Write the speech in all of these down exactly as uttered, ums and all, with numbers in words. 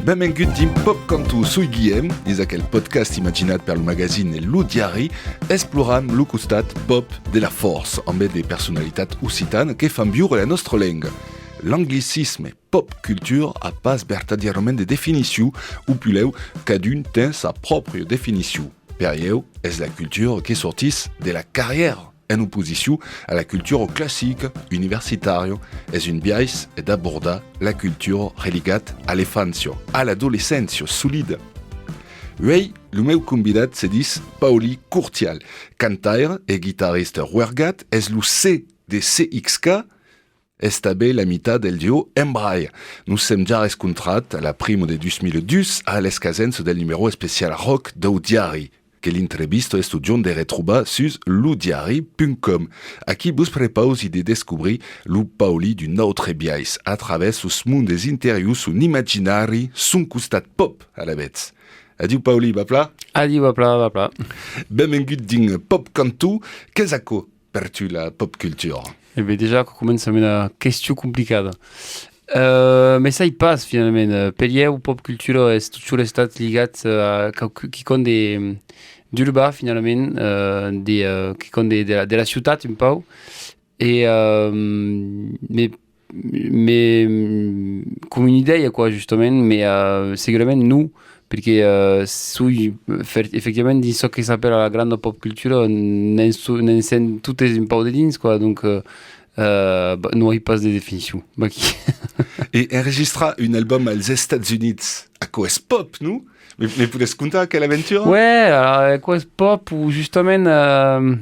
Benvengut dins Pop Canton, soi Guillem. Dins aquel podcast imaginat per lo magazine Lo Diari, exploram lo costat pop de la Fòrça, ambe de personalitats occitanas que fan viure la nòstra lenga. L'anglicisme pop culture a pas vertadièrament de definicion, o puslèu, cadun ten sa pròpria definicion. Per ieu, es la cultura que sortís de la carrièra, en oposicion a la cultura classica, universitària. Es un biais d'abordar la cultura religat a l'enfància, a l'adolescéncia, solide. Uèi, lo meu convidat se ditz Paulin Courtial, cantaire e guitarrista ruergat, es lo C de C X K, es tanben la mitat del duo Embraer. Nos sèm ja rescontrat a la prima de dos mil dus a l'escasença del numèro especial rock dau Diari, que l'intrevista es totjorn de retrobar sus lo diari punt com. Aquí vos prepausi de descobrir lo Paulin d'un autre biais, a travèrs sos mondes interiors, son imaginari, son costat pop, alavetz. Adiu Paulin, va plan? Adiu, va plan, va plan. Benvengut dins Pop Canton. Qu'es aquò per tu la pop culture? E ben, dejà, aquò comença amb una question complicada. Euh, me sai pas, finalament. Euh, per ieu, pop cultura es totjorn estat ligat, euh, a quauqu-, quicòm de, d'urban, finalament, euh, de, euh, quicòm de, de la, de la ciutat, un pauc. E, euh, me, me, com una idèia, quoi, justament, me, euh, segurament non, perque, euh, soi fer-, efectivament dins çò que s'apèla la granda pop cultura, ne'n so-, ne'n sèm totes un pauc dedins, quoi, donc, euh, euh, bah, non ai pas de definicion, vaquí. E enregistrar un album als Estats Units, aquò es pop, non? Me, me podètz contar aquela aventura? Ouais, alors, aquò es pop, o justament, euh,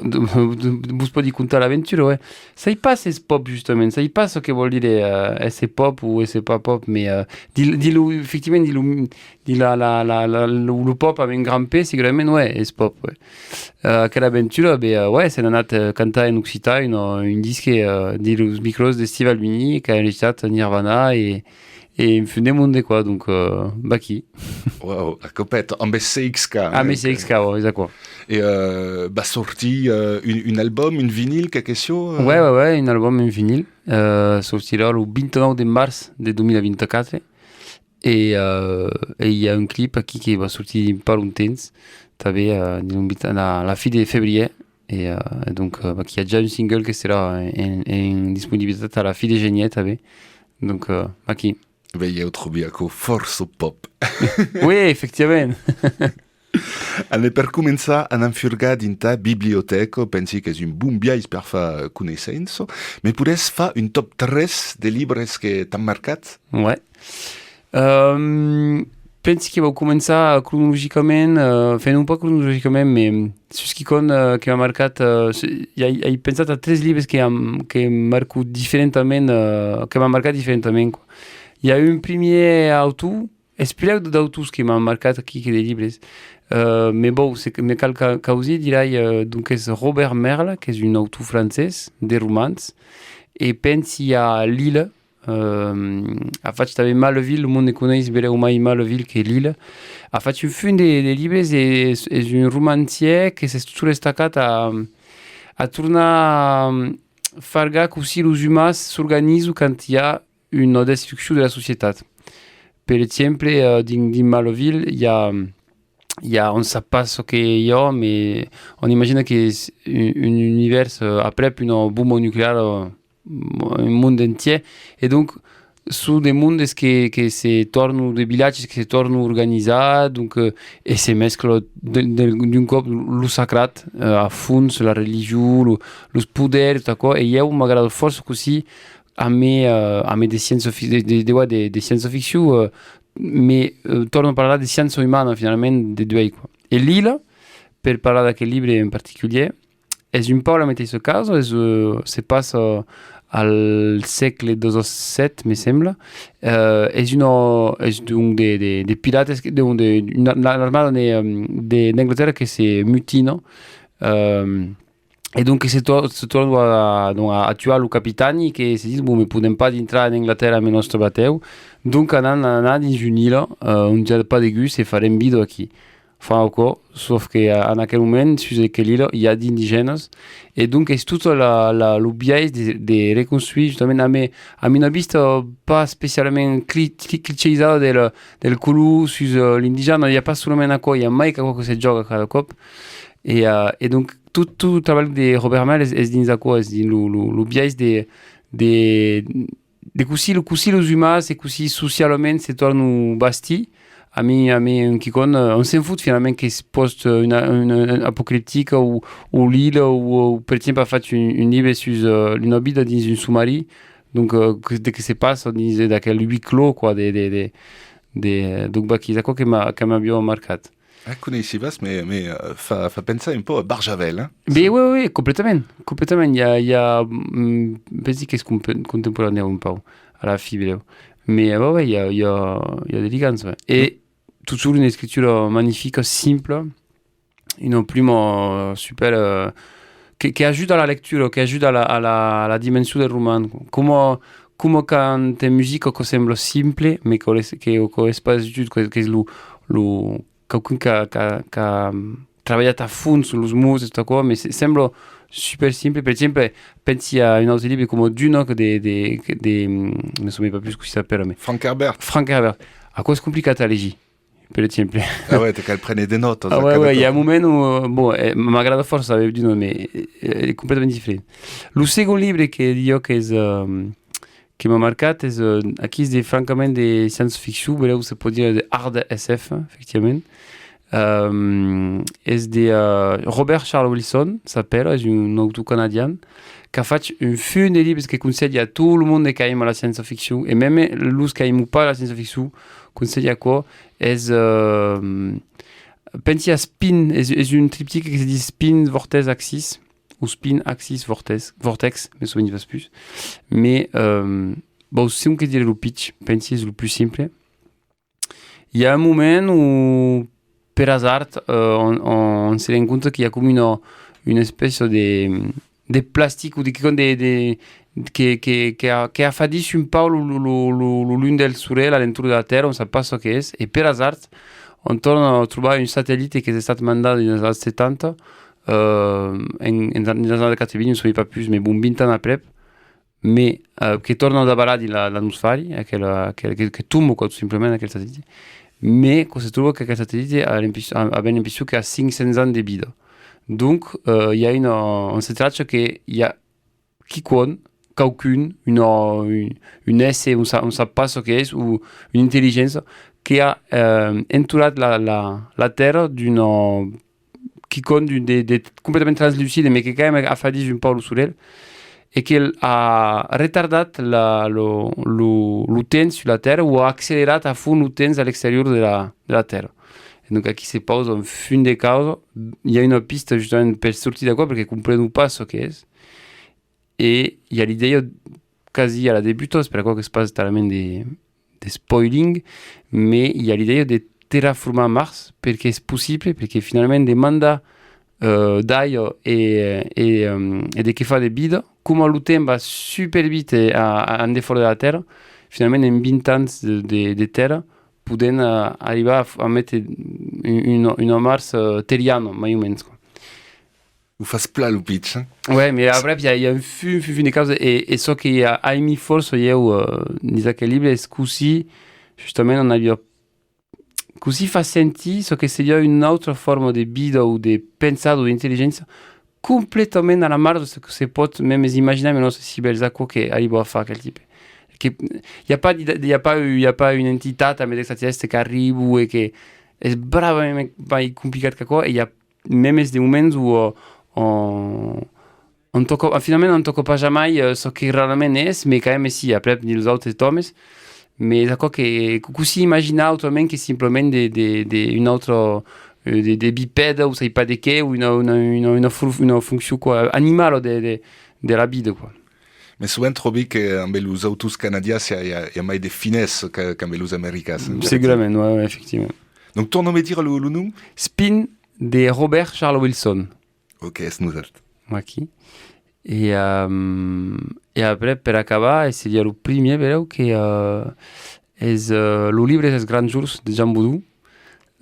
de, de, de, vos pòdi contar l'aventura, ouais. Sai pas s'es pop, justament, sai pas çò que vòl dire, euh, èsser pop o èsser pas pop, mais, euh, dins, dins lo, efectivament, dins lo, dins la, la, la, la, lo, lo pop amb un grand P, segurament, ouais, es pop, ouais. Euh, aquela aventura, ben, euh, ouais, sèm anat, euh, cantar en occitan un, un disque, euh, dins los micròs de Steve Albini, qu'a enregistrat Nirvana e, e un fum de monde, quoi, donc, euh, vaquí. Wow, aquò pèta, ambe C X K, hein, ambe C X K, ouais, es aquò. E, euh, va sortir, euh, un, un album, un vinil, qualque chose, euh? Ouais, ouais, ouais, un album, un vinil. Euh, sortirà lo vint-e-nòu de març de dos mil vint-e-quatre. E, euh, e i a un clip aquí que va sortir dins pas longtemps, tanben, euh, dins lo vint-, a la, la fin de febrièr. E, euh, e donc, euh, vaquí, i a ja un single que serà en, en disponibilitat a la fin de genièr, tanben. Donc, euh, vaquí. Ben, ieu tròbi aquò fòrça pop. Oui, efectivament. Anem, per començar, anam furgar dins ta bibliotèca, pensi qu'es un bon biais per far coneissença. Me podètz far un top tres de libres que t'an marcat? Ouais. Euh, pensi que vau començar cronologicament, euh, enfin, non pas cronologicament, mais sus quicòm, euh, que m'a marcat, euh, su-, ai, ai pensat a tres libres que am-, que marco diferentament, euh, que m'an marcat diferentament, quoi. I a un primièr autor, es puslèu d-, d'autors que m'an marcat aquí que de libres. Euh, mais bon, se, me cal ca-, causir, dirai, euh, donc es Robert Merle, qu'es un autor francés de romans, e pensi a L'Île, euh, a fach tanben Maleville, lo monde coneis belèu mai Maleville que L'Île. A fach un fum de, de libres e es, es un romancièr que s'es totjorn estacat a, a tornar fargar cossí los umans s'organizan quand i a una destruccion de la societat. Per exemple, eh, dins, dins Maleville, i a, i a, on sap pas çò que i a, mais on imagina qu'es un, un univèrs, eh, aprèp una bomba nucleara, eh, un monde entièr. E donc, son de mondes que, que se tornan, de vilatges que se tornan organizar, donc, eh, e se mescla de, de, d'un còp lo sacrat, eh, a fons, la religion, lo, los poders, tot aquò. E ieu m'agrada fòrça cossí, amé, eh, amé de science fic-, de, de, de, ouais, de, de science fiction, eh, me, eh, torna parlar de sciença umana, finalament, de duèi, quoi. E L'Île, per parlar d'aquel libre en particulièr, es un pauc la meteissa causa, es, eh, se passa al sègle dètz-e-sèt, me sembla. Eh, es una, es donc de, de, de pirates, que, donc de, una, una armada de, em, de, d'Anglatèrra que se mutina, em, e donc que se to-, se torna a, donc a, a tuar lo capitani, que se ditz, bon, me podèm pas dintrar en Anglatèrra amb nòstre batèu, donc anam anar dins una ila, eh, ont i a pas degús e farem vida aquí. fa aquò, sauf que, eh, en aquel moment, sus aquela illa, i a d'indigènas, e donc es tot la, la, lo biais de, de reconstruir justament amb, amb una vista pas especialament cli-, cli-, clichésada del, del color sus, eh, l'indigèna. I a pas solament aquò, i a mai qu'aquò que se jòga cada còp. E, eh, e donc, tot, tot lo trabalh de Robert Hamel es, es dins aquò, es dins lo, lo, lo biais de, de, de cossí, lo, cossí los umans e cossí socialament se tornan bastir, a mi, a mi, un quicòm, eh, on se'n fot finalament que se pòst, eh, una, una, una apocaliptica o, o l'illa o, o, per exemple, a fach un, un libre sus, eh, una vida dins un somarin, donc, eh, que, de que se passa dins d'aquel huis clos, quoi, de, de, de, de, donc, vaquí, es aquò que m'a, que m'aviá marcat. Ah, coneissivas, mais, mais, euh, fa, fa pensar un peu à Barjavel, hein? Ben oui, oui, oui, complètament, complètament. Il y a, il y a, mm, pensi qu'es compe-, contemporanèu un pauc, a la fin, brèu. Mais, euh, ouais, ouais, il y a, il y a, il y a des ligands, ouais. Et toujours une écriture magnifique, simple, une plume, euh, super, euh, que, que ajuda a la lectura, que ajuda a la, a la, a la dimension del roman. Coma, coma quand en musica, que sembla simple, mais que, que, que es pas just, que, que es lo, lo, qualqu'un qu'a, qu'a, qu'a, mm, trabalhat a fons los mots e tot aquò, mais se-, sembla super simple. Per exemple, pensi a un autre libre coma Duna, que de, de, que de, mm, me soveni pas plus cossí s'apèla, mais Frank Herbert. Frank Herbert. Aquò es complicat a legir, per exemple. Ah ouais, te cal prene de nòtas a cada còp. Ah ouais, ouais, i a un moment ont, euh, bon, eh, m'agrada fòrça, eh, Duna, mais, eh, es completament diferent. Lo segond libre que dieu qu'es, euh, que m'a marcat es, eh, aquí es de, francament, de science-fiction, brèu, se pòt dire de hard S F, efectivament. Eh, es de, eh, Robert Charles Wilson, s'apèla, es un autor canadian, qu'a fach un fum de libres que conselhi a tot lo monde qu'aima la science-fiction, e mème los qu'aiman pas la science-fiction, conselhi aquò. Es, eh, pensi a Spin, es, es un triptic que se ditz Spin, Vortex, Axis, o Spin, Axis, Vortex, Vortex, me soveni pas plus. Mais, euh, bon, sonque dire lo pitch, pensi es lo plus simple. I a un moment ont, per azard, euh, on, on se rend compte qu'i a coma una, una espècia de, de plastic o de quicòm de, de, que, que, que a-, que afadís un pauc lo, lo, lo, lo, lo lum del sorelh a l'entorn de la Tèrra, on sap pas çò que es, e per azard, on torna trobar un satellit qu'es estat mandat dins los setanta, euh, en, en, dins las annadas quatre-vints, ne soveni pas plus, mais bon, vint ans aprèp, mais, euh, que torna davalar dins la, l'atmosfèra, aquel, aquel, que, que tomba, quoi, tot simplament, aquel satellit, mais que se tròba qu'aquel satellit a l'impression, a, a ben l'impression qu'a cinc cents ans de vida. Donc, euh, i a una, on se tracha que i a quicòm, qualqu'un, una, un, un èsser, on sa-, on sap pas çò que es, o una intelligéncia, que a, euh, entorat la, la, la Tèrra d'una, quicòm d'un, de, de completament translucide, mais que quand même afadís un pauc lo sorelh, e que a retardat la, lo, lo, lo temps sus la Tèrra, o a accelerat a fons lo temps a l'exterior de la, de la Tèrra. E donc aquí se pausa un fum de causa, i a una pista justament per sortir d'aquò, perque comprenon pas çò que es. E i a l'idèia quasi a la debuta, es per aquò qu'es pas talament de, de spoiling, mais i a l'idèia de terraformar Mars, perque es possible, perque finalament de mandar, euh, d'aiga e, e, euh, e de que fa de vida, coma lo temps va super vite a, a, en defòra de la Tèrra, finalament en vint ans de, de, de Tèrra, podèm, euh, arribar a f-, a metre un, una, una Mars, euh, terriana, mai o mens, quoi. O fas plan lo pitch, hein? Ouais, mais après, i a, i a un fum, fum, fum de causas, e, e çò que a, aimi fòrça, ieu, euh, dins aquel libre, es cossí, justament, on aviá, cossí far sentir çò que seriá una autra forma de vida o de pensada o d'intelligéncia completament a la marge de çò que se pòt mèmes imaginar, mas non, se si bèls aquò que arriba a far aquel tipe. Que i a pas d'ida-, i a pas, i a pas una entitat amb d'extraterrèstres qu'arriba e que es bravament mai complicat qu'aquò, e i a mèmes de moments ont, euh, on, on tòca, finalament, on tòca pas jamai, euh, çò que realament es, mais quand même, si, aprèp, dins los autres tòmes, mais es aquò que, que cossí imaginar autrament que simplament de, de, de, un autre, euh, de, de bipède, o sai pas de qué, o una, una, una, una fun-, una foncion, quoi, animala de, de, de la vida, quoi. Mès sovent tròbi que ambe los autors canadians i a, i a, i a mai de finesse que, qu'ambe los americans, hein? Segurament, ouais, ouais, efectivament. Donc, torna-me dire lo, lo nom? Spin, de Robert Charles Wilson. Ok, es notat. Aquí. E, euh, e après, per acabar, e seriá lo primièr, brèu, que, euh, es, euh, lo libre dels Grands Jorns de Jean Bodon.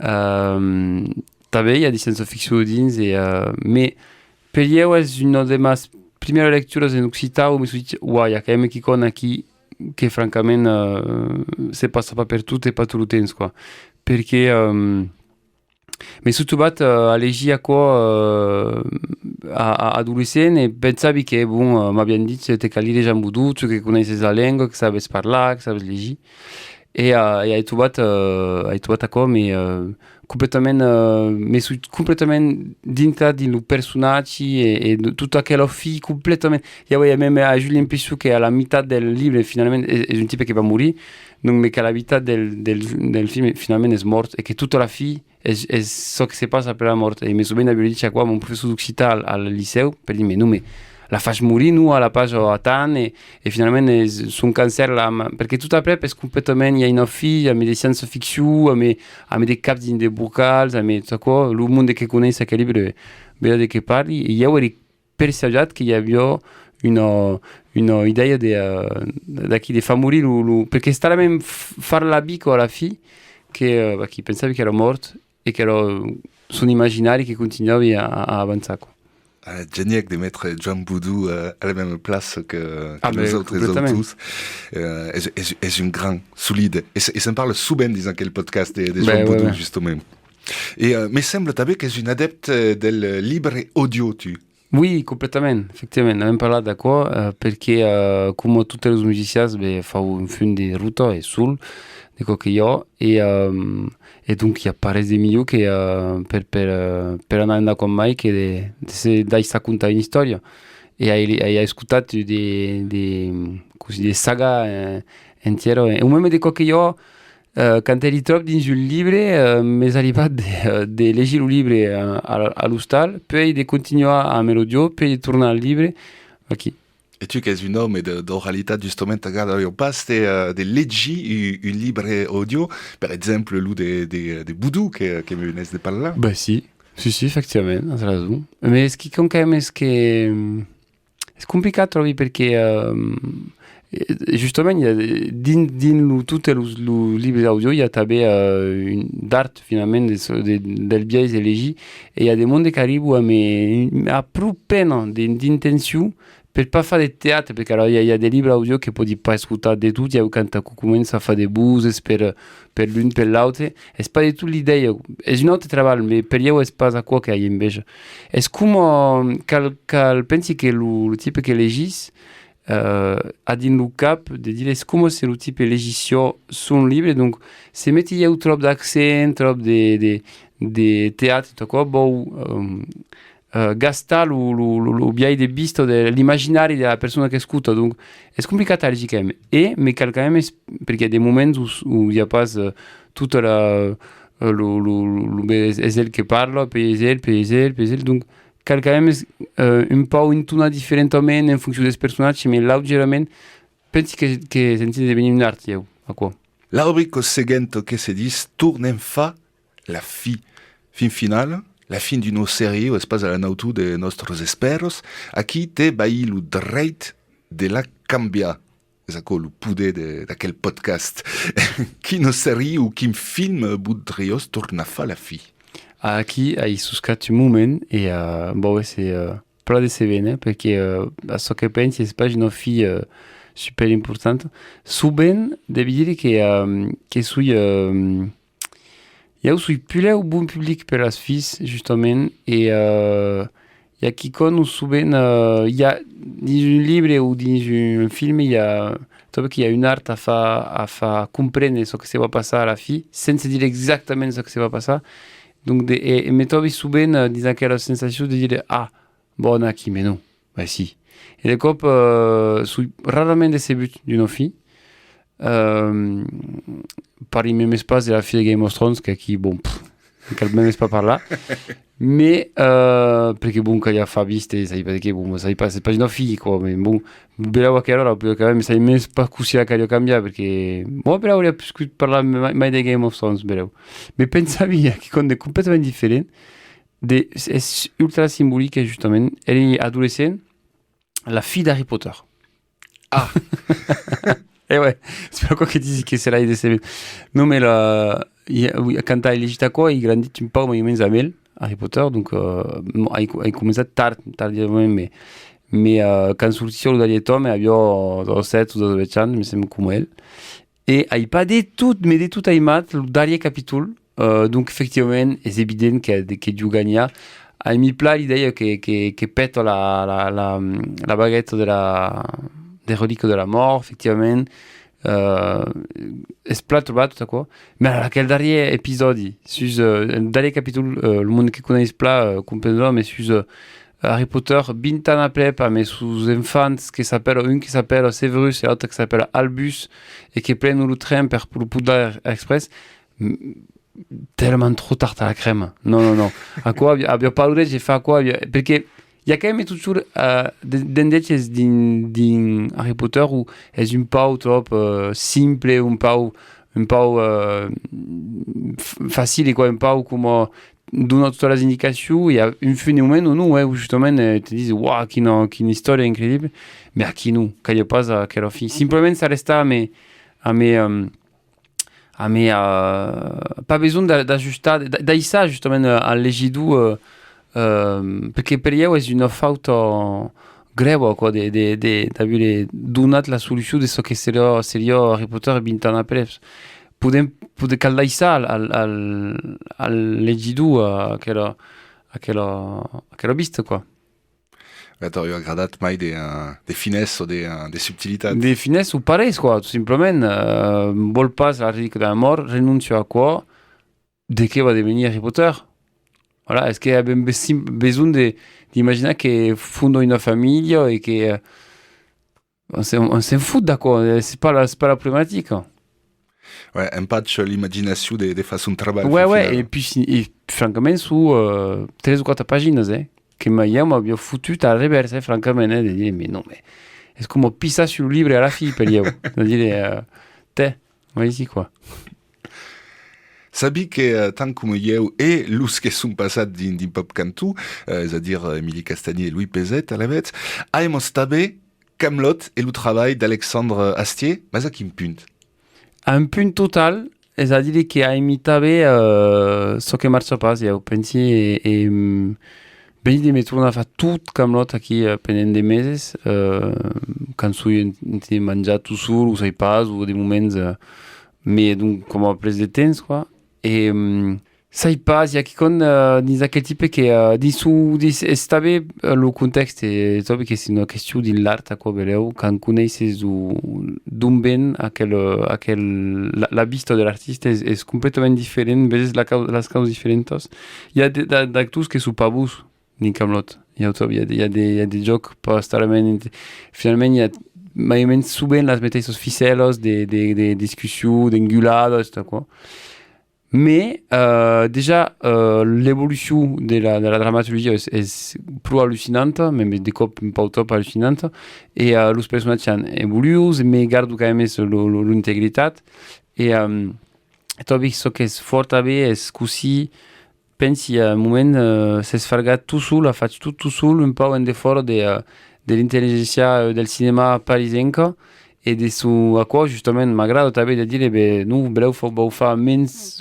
Ehm, tanben i a de science-ficcion dins, e, eh, me, per ieu es una de mas primièras lecturas en occitan, o me soi dit, uai, i a quand même quicòm aquí que francament, eh, se passa pas pertot e pas tot lo temps, quoi. Perque, ehm, me soi trobat, eh, a legir aquò, eh, a, a adolescent e pensavi que, bon, eh, m'avián dit, te cal lire Joan Bodon, tu que coneisses la lenga, que sabes parlar, que sabes legir. E, eh, e ai trobat, eh, ai trobat aquò, me, eh, completament, eh, me soi completament dintrat dins lo personatge e, e de, tota aquela fi completament. Ieu ai meme, ai just l'impression que a la mitat del libre, finalament, es, es un tipe que va morir, donc, me qu'a la mitat del, del, del film, finalament, es mòrt, e que tota la fi es, es çò que se passa per la mòrt. E me soveni aviá dit aquò a mon professor d'occitan al, al licèu, per dire, me non, me la fas morir, non, a la paja tant, e, e finalament es, son cancèr, la, ma-, perque tot aprèp es completament, i a una fi, amb de science-ficcion, amb, amb de caps dins de bocals, amb tot aquò, lo monde que coneis aquel libre, veirà de qué parli, e ieu èri persuadat que i aviá una, una idèia de, eh, d'aquí, de far morir lo, lo, perque es talament f-, far la bica a la fi que, eh, vaquí, pensavi qu'èra mòrt e qu'èra son imaginari que continuavi a, a, a avançar, quoi. Ah, genièc de metre Joan Bodon, eh, a la mèma plaça que, que los autres autors. Eh, es, es, es un grand, solide. E se, e se'n parla sovent dins aquel podcast de, de Joan Bodon, justament. E, eh, me sembla tanben qu'es un adèpte, eh, del libre audio, tu. Oui, completament, efectivament. Avèm parlat d'aquò, eh, perque, eh, coma totes los musicians, ben, fau un fum de rota e sol, de còp que i a, e, ehm, e donc i a pas res de milhor que, eh, per, per, eh, per anar endacòm mai que de, de se daissar contar una istòria. E ai, ai escotat de, de, cossí, de saga, eh, entièra, e, o meme de còp que i a, Eh, quand èri tròp dins un libre, eh, m'es arribat de, eh, de legir lo libre a, a, a l'ostal, puèi de continuar amb l'audio, puèi de tornar al libre. Aquí. E tu qu'ès un òme de, d'oralitat, justament, t'agradaria pas de, eh, de legir un, un libre audio, per exemple, lo de, de, de Bodon que, que me venès de parlar? Ben si, si, si, efectivament, as rason. Mès quicòm quand même es que, mm, Es complicat, tròbi, perque, ehm, eh, justament, i a, dins, dins lo, totes los, los libres audio, i a tanben, eh, un, d'art, finalament, de, de, del biais de legir, e i a de monde qu'arriba amb, eh, a pro pena de, d'intencion per pas far de teatre, perque ara i a, i a de libres audio que pòdi pas escotar de tot, ieu quand aquò comença a far de voses per, per l'un, per l'autre, es pas de tot l'idèia. Es un autre trabalh, mès per ieu es pas aquò que ai enveja. Es coma, cal, cal pensi que lo, lo tipe que legís, eh, a dins lo cap de dire, es coma se lo tipe legissiá son libre, donc se meti ieu tròp d'accent, tròp de, de, de teatre, tot aquò, vau, ehm, eh, gastar lo, lo, lo, lo biais de vista de l'imaginari de la persona qu'escota. Donc, es complicat a legir quand même. E, me cal quand même, es-, perque i a de moments ont, ont i a pas, eh, tota la, eh, lo, lo, lo, lo, es, es el que parla, puèi es el, puèi es el, puèi es el. Donc, cal quand même, eh, un pauc entonar diferentament en foncion dels personatges, mès laugièrament, pensi que, que sens devenir un art, ieu, aquò. La rubrica seguenta que se ditz Tornem far la fi. Fin finala, la fin d'una seria es pas a la nautor de nòstras espèras. Aquí te balhi lo dreit de la cambiar. Es aquò lo poder de, d'aquel podcast. Quina seria o quin film voudriás tornar far la fi? Aquí ai soscat un moment e, eh, vau èsser, eh, plan decevent, eh, perque, eh, a çò que pensi es pas una fi, eh, super importanta. Sovent, devi dire que, eh, que soi, eh, ieu soi puslèu bon public per las fis, justament, e, eh, i a quicòm ont sovent, eh, i a dins un libre o dins un film, i a, tròbi que i a un art a far, a far comprene çò que se va passar a la fi, sense dire exactament çò que se va passar. Donc, de, e, e me tròbi sovent, eh, dins aquela sensacion de dire, ah, bon, aquí, mès non. Ben si. E de còp, eh, soi rarament decebut d'una fi. Ehm, parli mèmes pas de la fi de Game of Thrones, qu'aquí, bon, pff, cal mèmes pas parlar. Mès, eh, perque, bon, caliá far viste, sai pas de qué, bon, sai pas, es pas una fi, quoi, mès bon, belèu aquela ora, però quand même, sai mèmes pas cossí la caliá cambiar, perque, bon, belèu auriá puscut parlar mai, mai de Game of Thrones, belèu. Mès pensavi a quicòm de completament diferent, de, es ultra simbolic, justament. Èri adolescent, la fi d'Harry Potter. Ah! E ouais, es per aquò que disi que se l'ai de saber. Non, mais la, i, oui, quand ai legit aquò, ai grandit un pauc mai o mens amb el, Harry Potter, donc, euh, bon, ai, ai començat tard, tardivament, mais, mais euh, quand sortissiá lo darrièr tòme, aviá dètz-sèt o dètz-uèch ans, me sembla, coma el. E ai pas de tot, mais de tot aimat lo darrièr capítol, euh, donc efectivament es evident que, que deu ganhar. Aimi plan l'idèia que, que, que pèta la, la, la, la bagueta de la, de relique de la mort, efectivament. Euh, es plan trobat tot aquò. Mais alors, aquel darrièr episòdi, sus, euh, el darrièr capítol, euh, lo monde que coneis plan, euh, comprendrà, mais sus, euh, Harry Potter, vint ans aprèp, amb sos enfants que s'apèla, un que s'apèla Severus e l'autre que s'apèla Albus, e que prenon lo tren per lo Poudlard Express, m-, tellement trop tard a la crèma. Non, non, non. Aquò aviá, aviá pas lo drech de far aquò, aviá, perque i a quand même totjorn, euh, de, d'endreches dins, dins Harry Potter ont es un pauc tròp, euh, simple, un pauc, un pauc, euh, f-, facile, quoi, un pauc coma dona totas las indicacions, i a un fum de moment o non, eh, où justament, eh, te disi, uau, quina, quina istòria incredible, mais aquí non, caliá pas aquela fin. Simplament s'arrestar amb, amb, eh, amb, eh, pas besonh d'a-, d'ajustar, d'a-, d'aissar justament, eh, al legidor, eh, eh, perque per ieu es una fauta grèva, quoi, de, de, de, d'aver donat la solucion de çò que seriá, seriá Harry Potter vint ans après. Podèm, podèm, cal daissar al, al, al, al legidor, eh, aquela, aquela, aquela vista, quoi. T'auriá agradat mai de, eh, de finessa o de, eh, de subtilitat. De finessa o pas res, quoi, tot simplament. Eh, vòl pas la relique de la mort, renoncia a aquò, de qué va devenir Harry Potter? Voilà, es que avèm be-, sim-, besonh de, d'imaginar que fonda una familha e que, eh, on se, on se'n fot d'aquò, eh, es pas la, es pas la problematica. Ouais, empach l'imaginacion de, de far son trabalh, ouais, fin ouais, final. E puis, si, e francament, son, euh, tres o quatre paginas, eh, que ma, ieu m'aviá fotut al revèrs, eh, francament, eh, de dire, mais non, mais es coma pissar sul libre a la fin, per ieu. De dire, euh, tè, vai aicí, quoi. Sabi que, eh, tant coma ieu e los que son passats dins, dins Pop Canton, eh, es a dire, eh, Emili Castagné e Louis Peset, alavetz, aimás tanben Kaamelott e lo trabalh d'Alexandre Astier, mas a quin punt? A un punt total, es a dire que aimi tanben, eh, çò que marcha pas, ieu pensi, e, e, mm, veni de me tornar far tot Kaamelott aquí, eh, pendent de meses, eh, quand soi en, en train de manjar tot sol, o sai pas, o de moments, eh, mais donc, coma après de temps, quoi. E, mm, sai pas, i a quicòm, eh, dins aquel tipe que, eh, dins son, dins, es tanben, eh, lo contèxte, e tanben que es una question dins l'art, aquò, belèu, quand coneisses lo, d'ont ven aquel, eh, aquel, la, la vista de l'artista es, es completament diferent, veses la cau-, las causas diferentas. I a de, d'a-, d'actors que son pas bons, dins Kaamelott. I a, i a de, i a de, i a de jòcs pas talament int-, finalament, i a mai o mens sovent las meteissas ficèlas de, de, de discussion, d'enguladas, tot aquò. Mais, euh, dejà, euh, l'evolucion de la, de la dramaturgia es, es pro allucinanta, meme de còp un pauc tròp allucinanta, e, euh, los personatges an evoluius, me gardo quand même lo, lo, l'integritat, e, euh, e tanben çò qu'es fòrt tanben es cossí pensi a un moment, euh, s'es fargat tot sol, a fach tot tot sol, un pauc en defòra de, euh, de l'intelligéncia, euh, del cinèma parisenca, e de son, aquò, justament, m'agrada tanben de dire, ben, non, belèu fa-, vau far mens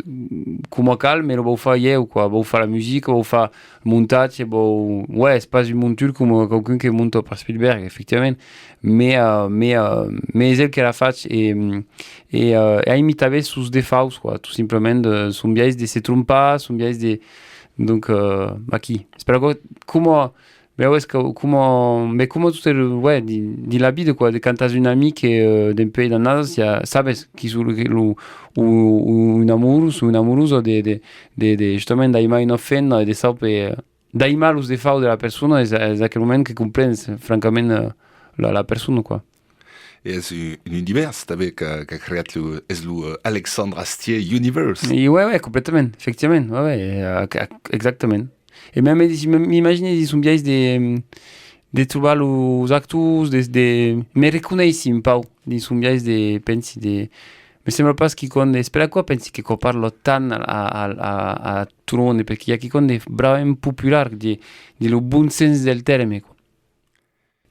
coma cal, mais lo vau far ieu, quoi, vau far la musica, vau far montatge, vau, ouais, es pas un montur coma qualqu'un que monta per Spielberg, efectivament, mais, euh, mais, euh, mais es el que l'a fach, e, e, euh, e aimi tanben sos defaus, quoi, tot simplament, de, son biais de se trompar, son biais de, donc, euh, aquí. Es per aquò, coma, Belèu es que, coma, ben, coma tot el, ouais, di-, dins la vida, quoi, de quand as un amic que, euh, dempuèi d'annadas, ja sabes qui son lo, lo, o, o un amorós o una amorosa de, de, de, de, justament, d'aimar una femna e de saber, euh, d'aimar los defaus de la persona, es, es aquel moment que comprens, francament, euh, la, la persona, quoi. E es un, un univèrs tanben qu'a, qu'a creat lo, es lo, euh, Alexandre Astier Universe. E ouais, ouais, completament, efectivament, ouais, ouais, e, euh, ac-, ac-, exactament. E mème, mème, m'imagini dins son biais de, de trobar los actors, de, de, me reconeissi un pauc dins son biais de, pensi, de, me sembla pas quicòm de, es per aquò pensi que quò parla tant a, a, a, a tot lo monde, perque i a quicòm de bravament popular, de, de lo bon sens del tèrme, quoi.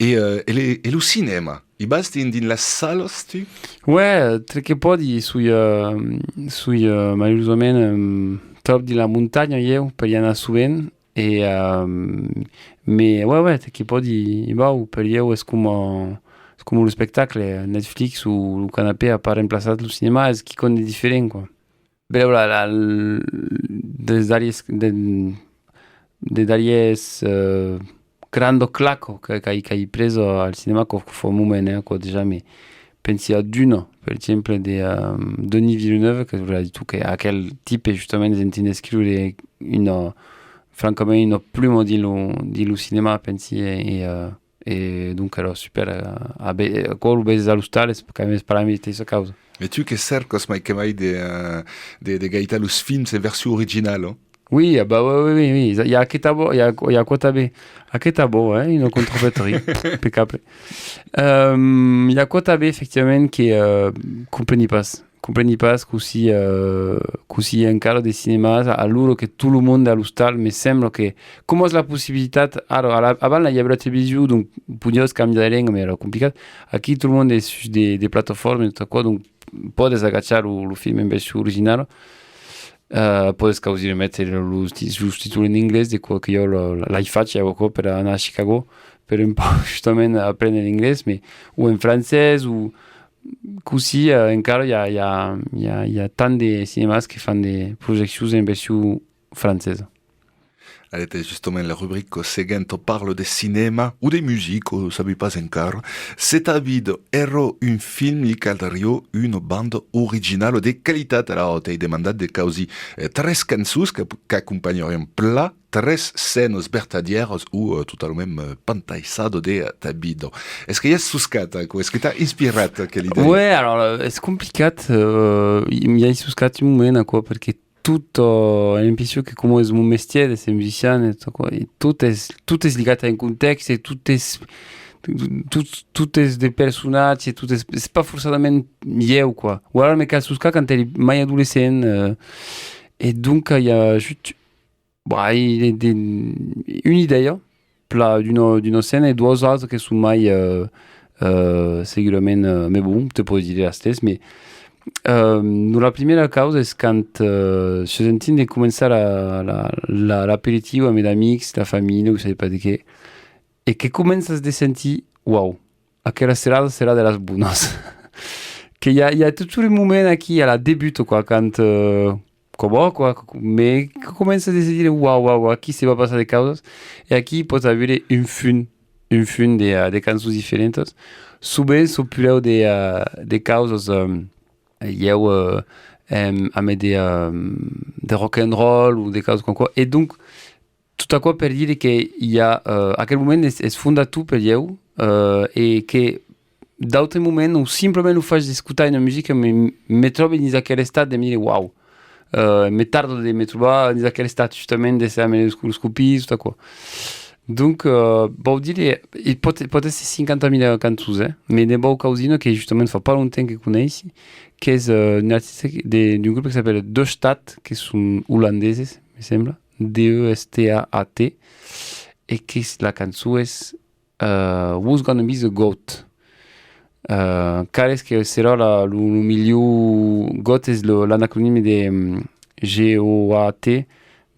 E, eh, e, le, e lo cinèma? I vas dins, dins las salas, tu? Ouais, tre que pòdi, soi, eh, soi, eh, malurosament, eh, tròp dins la montanha, ieu, per i anar sovent, e, eh, me, ouais, ouais, tre que pòdi, i vau, per ieu es coma, es coma l'espectacle, Netflix o lo canapè a pas remplaçat lo cinèma, es quicòm de diferent, quoi. Benlèu la, la, l-, des darrièrs, de, de darrièrs, eh, granda claca que, qu'ai, qu'ai presa al cinèma, quò, quò fa un moment, eh, quò dejà, me pensi a Dune, per exemple, de, eh, Denis Villeneuve, que vos ai dit que aquel tipe, justament, es en trin d'escriure una, francament, una pluma dins lo, dins lo cinèma, pensi, e, e, eh, E donc, alors, super, eh, a ve-, eh, aquò lo veses a l'ostal, es quand même pas la meteissa causa. E tu que cercas mai que mai de, eh, de, de gaitar los films en version originala, ò? Oui, ah bah oui, oui, oui, oui. I a aquesta bo-, i a, i a aquò tanben. Aquesta bo, eh, una contrafeteria. Impeccable. Ehm, i a aquò tanben, efectivament, que, eh, compreni pas. Compreni pas cossí, eh, cossí i a encara de cinèmas a, a l'ora que tot lo monde a l'ostal, me sembla que, coma es la possibilitat, ara, a la, avant la, i aviá la television, donc podiás cambiar de lenga, mas èra complicat. Aquí tot lo monde es sus de, de plataformas e tot aquò, donc pòdes agachar lo, lo film en version originala. Eh, pòdes causir de metre los ti-, los títols en anglés, de còps que ieu lo, lo, l'ai fach, ieu aquò, per anar a Chicago, per un pauc justament aprene l'anglés, mas, o en francés, o, cossí, eh, encara i a, i a, i a, i a tant de cinèmas que fan de projeccions en version francesa. Alet, justament, la rubrica seguenta parla de cinèma o de musica, o sabi pas encara. Se ta vida èra un film, li caldriá una banda originala de qualitat. Alara, t'ai demandat de causir, eh, tres cançons que, qu'acompanharián plan tres scènas vertadièras o, eh, totalament, eh, pantaissada de, eh, ta vida. Es que i as soscat aquò? Es que t'a inspirat aquela idèa? Ouais, alors, euh, es complicat. Euh, i, i ai soscat un moment aquò, perque tot, euh, ai l'impression que coma es mon mestièr de ser musician e tot aquò, e tot es, tot es ligat a un contèxt e tot es, tot, tot es de personatges e tot es, es pas forçadament ieu, quoi. O alara me cal soscar quand èri mai adolescent, euh, e donc i a just Bah, ai de, de, una idèia, plan d'una, d'una scèna, e doas autras que son mai, euh, euh, segurament, euh, mais bon, te pòdi dire las tres, mais, euh, donc la primièra causa es quand, euh, siás en trin de començar la, la, la, l'aperitiu amb d'amics, la familha, o sai pas de qué, e que començas de sentir, uau, aquela serada serà de las bonas. Que i a, i a totjorn un moment aquí, a la debuta, quoi, quand, euh, coma, quoi, mais que començas de se dire, uau, uau, uau, aquí se va passar de causas, e aquí pòts aver un fum, un fum de, euh, de cançons diferentas. Sovent son pulèu de, euh, de causas, euh, ieu, euh, em, amb de, euh, de rock and roll o de causas com aquò. E donc, tot aquò per dire que i a, euh, aquel moment es, es fondator per ieu, euh, e que d'autres moments o simplament lo fach d'escotar una musica me, me tròbi dins aquel estat de me dire, uau, euh, me tarda de me trobar dins aquel estat justament de ser amb los, los copins, tot aquò. Donc, euh, vau dire, e pòt, pòt èsser cinquanta mila cançons, eh? Mas ne vau causir una que justament fa pas longtemps que coneissi, qu'es, euh, un artista de, d'un grop que s'apèla De Staat, que son olandeses, me sembla, D E S T A A T, e que la cançon es, euh, Who's Gonna Be the Goat? Euh, qual es que serà la, lo, lo milhor, goat es lo, l'anacronimi de, mm, G O A T,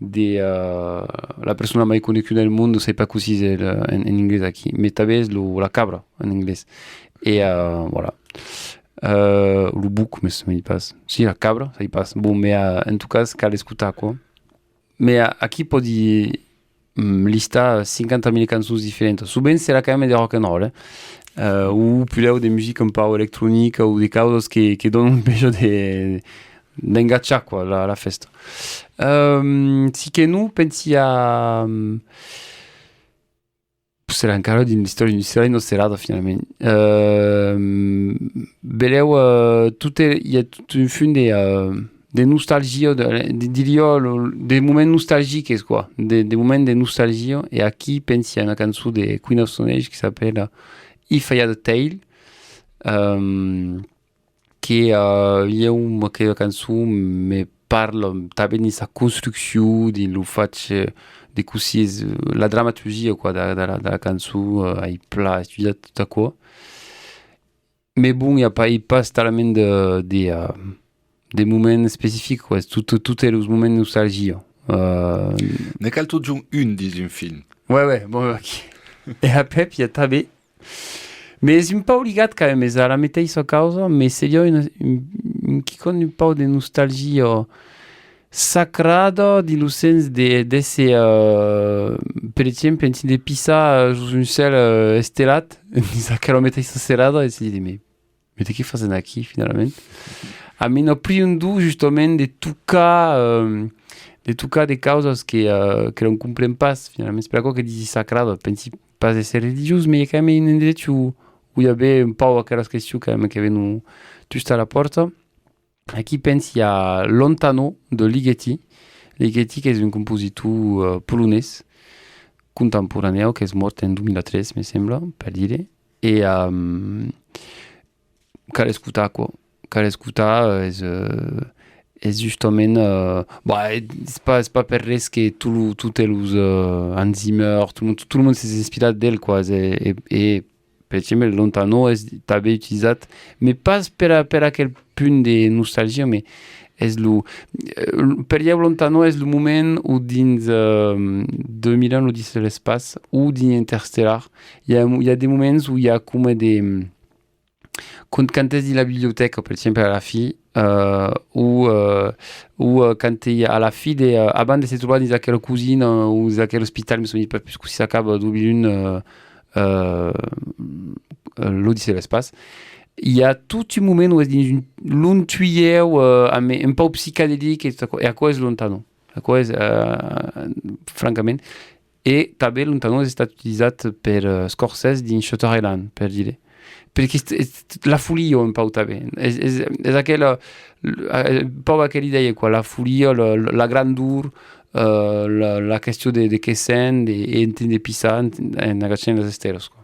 de, euh, la persona mai coneguda del mond, sai pas cossí es el, en, en anglés aquí, mas tanben es lo, la cabra en anglés. E, euh, voilà. Euh, lo boc, mas sai pas. Si, la cabra, sai pas. Bon, mas, euh, en tot cas, cal escotar aquò. Mas, euh, aquí pòdi, mm, listar cinquanta mila cançons diferentas. Sovent serà quand même de rock and roll, eh? Euh, o pulèu de musica un pauc electronica o de causas que, que donan enveja de, d'engachar, quoi, la, la fèsta. Euh, si que non, pensi a, mm, serà encara dins l'istòria, una serada, finalament. Euh, belèu, euh, tot e, i a tot un fum de, euh, de nostalgia, de, de, diriá, lo, de moments nostalgiques, quoi. De, de moments de nostalgia. E aquí pensi a una cançon de Queen of Stone Age que s'apèla If I Had a Tail. Euh, que, euh, ieu, aquela cançon me parla tanben dins sa construccion, dins lo fach, eh, de cossí es, eh, la dramaturgia, quoi, de, de la, de la cançon, eh, ai plan estudiat tot aquò. Mès bon, i a pas, i a pas talament de, de, eh, de moments especifics, quoi. Es tot, tot, tot es los moments de nostalgia. Eh, Ne cal totjorn un dins un film. Ouais, ouais, bon, ok. E apèp, i a tanben, mès es un pauc ligat quand même, es a la meteissa causa, mès seriá un, un, un quicòm un pauc de nostalgia sacrada, dins lo sens de, d'èsser, eh, per exemple, en trin de pissar, eh, jos un cèl, eh, estelat, dins aquela meteissa serada, e se dire, mès, mès de qué fasèm aquí, finalament? A mi, non, pus un duu, justament, de tocar, eh, de tocar de causas que, eh, que l'òm compren pas, finalament. Es per aquò que disi sacrada, pensi pas èsser religiós, mès i a quand même un endrech ont, ont i a ben un pauc aquelas questions quand même que venon just a la pòrta. Aquí pensi a Lontano de Ligeti. Ligeti qu'es un compositor, eh, polonés, contemporanèu, qu'es mòrt en dos mila tres, me sembla, per dire. E, ehm, cal escotar aquò. Cal escotar, eh, es, eh, es justament, eh, bah, es pas, es pas per res que tot lo, totes los, eh, Hans Zimmer, tot lo monde, tot lo monde s'es inspirat d'el, quoi. E, e, e per exemple, Lontano es tanben utilizat, mès pas per, a- per aquel punt de nostalgia, mès es lo, eh, per ieu Lontano es lo moment o dins, eh, deux mille un, l'Odissèa de l'espaç, o dins Interstellar, i a, i a de moments ont i a coma de, quand, quand es dins la bibliotèca, per exemple, a la fin, eh, o, eh, o, eh, quand i a a la fin de, eh, abans de se trobar dins aquela cosina o dins aquel ospital, me soveni pas pus cossí s'acaba, deux mille un, eh, eh, eh, l'Odissèa de l'espaç, i a tot un moment ont es dins un long tuièu, eh, amb, un pauc psicadelic e tot aquò, e aquò es Lontano. Aquò es, eh, francament. E tanben Lontano es estat utilizat per, eh, Scorsese dins Shutter Island, per dire. Perque es, es la folia un pauc tanben. Es, es, es aquela, eh, un pauc aquela idèia, quoi, la folia, la, la grandor, eh, la, la question de, de qué sèm, de, e en trin de pissar en, en agachant las estèlas, quoi.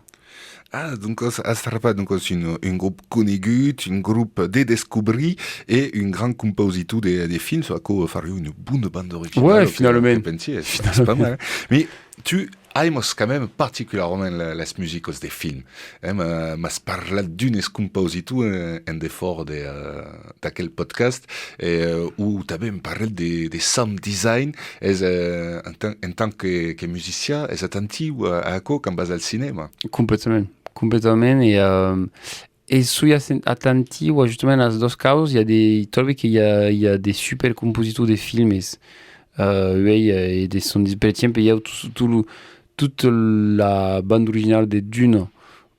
Ah, doncas, as trapat, doncas, un, un grop conegut, un grop de descobrir e un grand compositor de, de films, aquò fariá una bona banda originala, Ouais, que, finalament. Que pensi, es, es pas mal, eh? Mès tu aimas quand même particularament la, las musicas de film, eh? M'a-, m'as parlat d'unes compositors en, en defòra de, eh, d'aquel podcast, eh, o tanben parlat de, de sound design, es, eh, en tant, en tant que, que musician, es atentiu a, a aquò quand vas al cinèma? Completament, completament, e, eh, e soi assen-, atentiu a justament las doas causas, i a de, tròbi que i a, i a de super compositors de filmes, eh, uèi, eh, e de son, per exemple, i a tot, tot lo, tota la banda originala de Duna,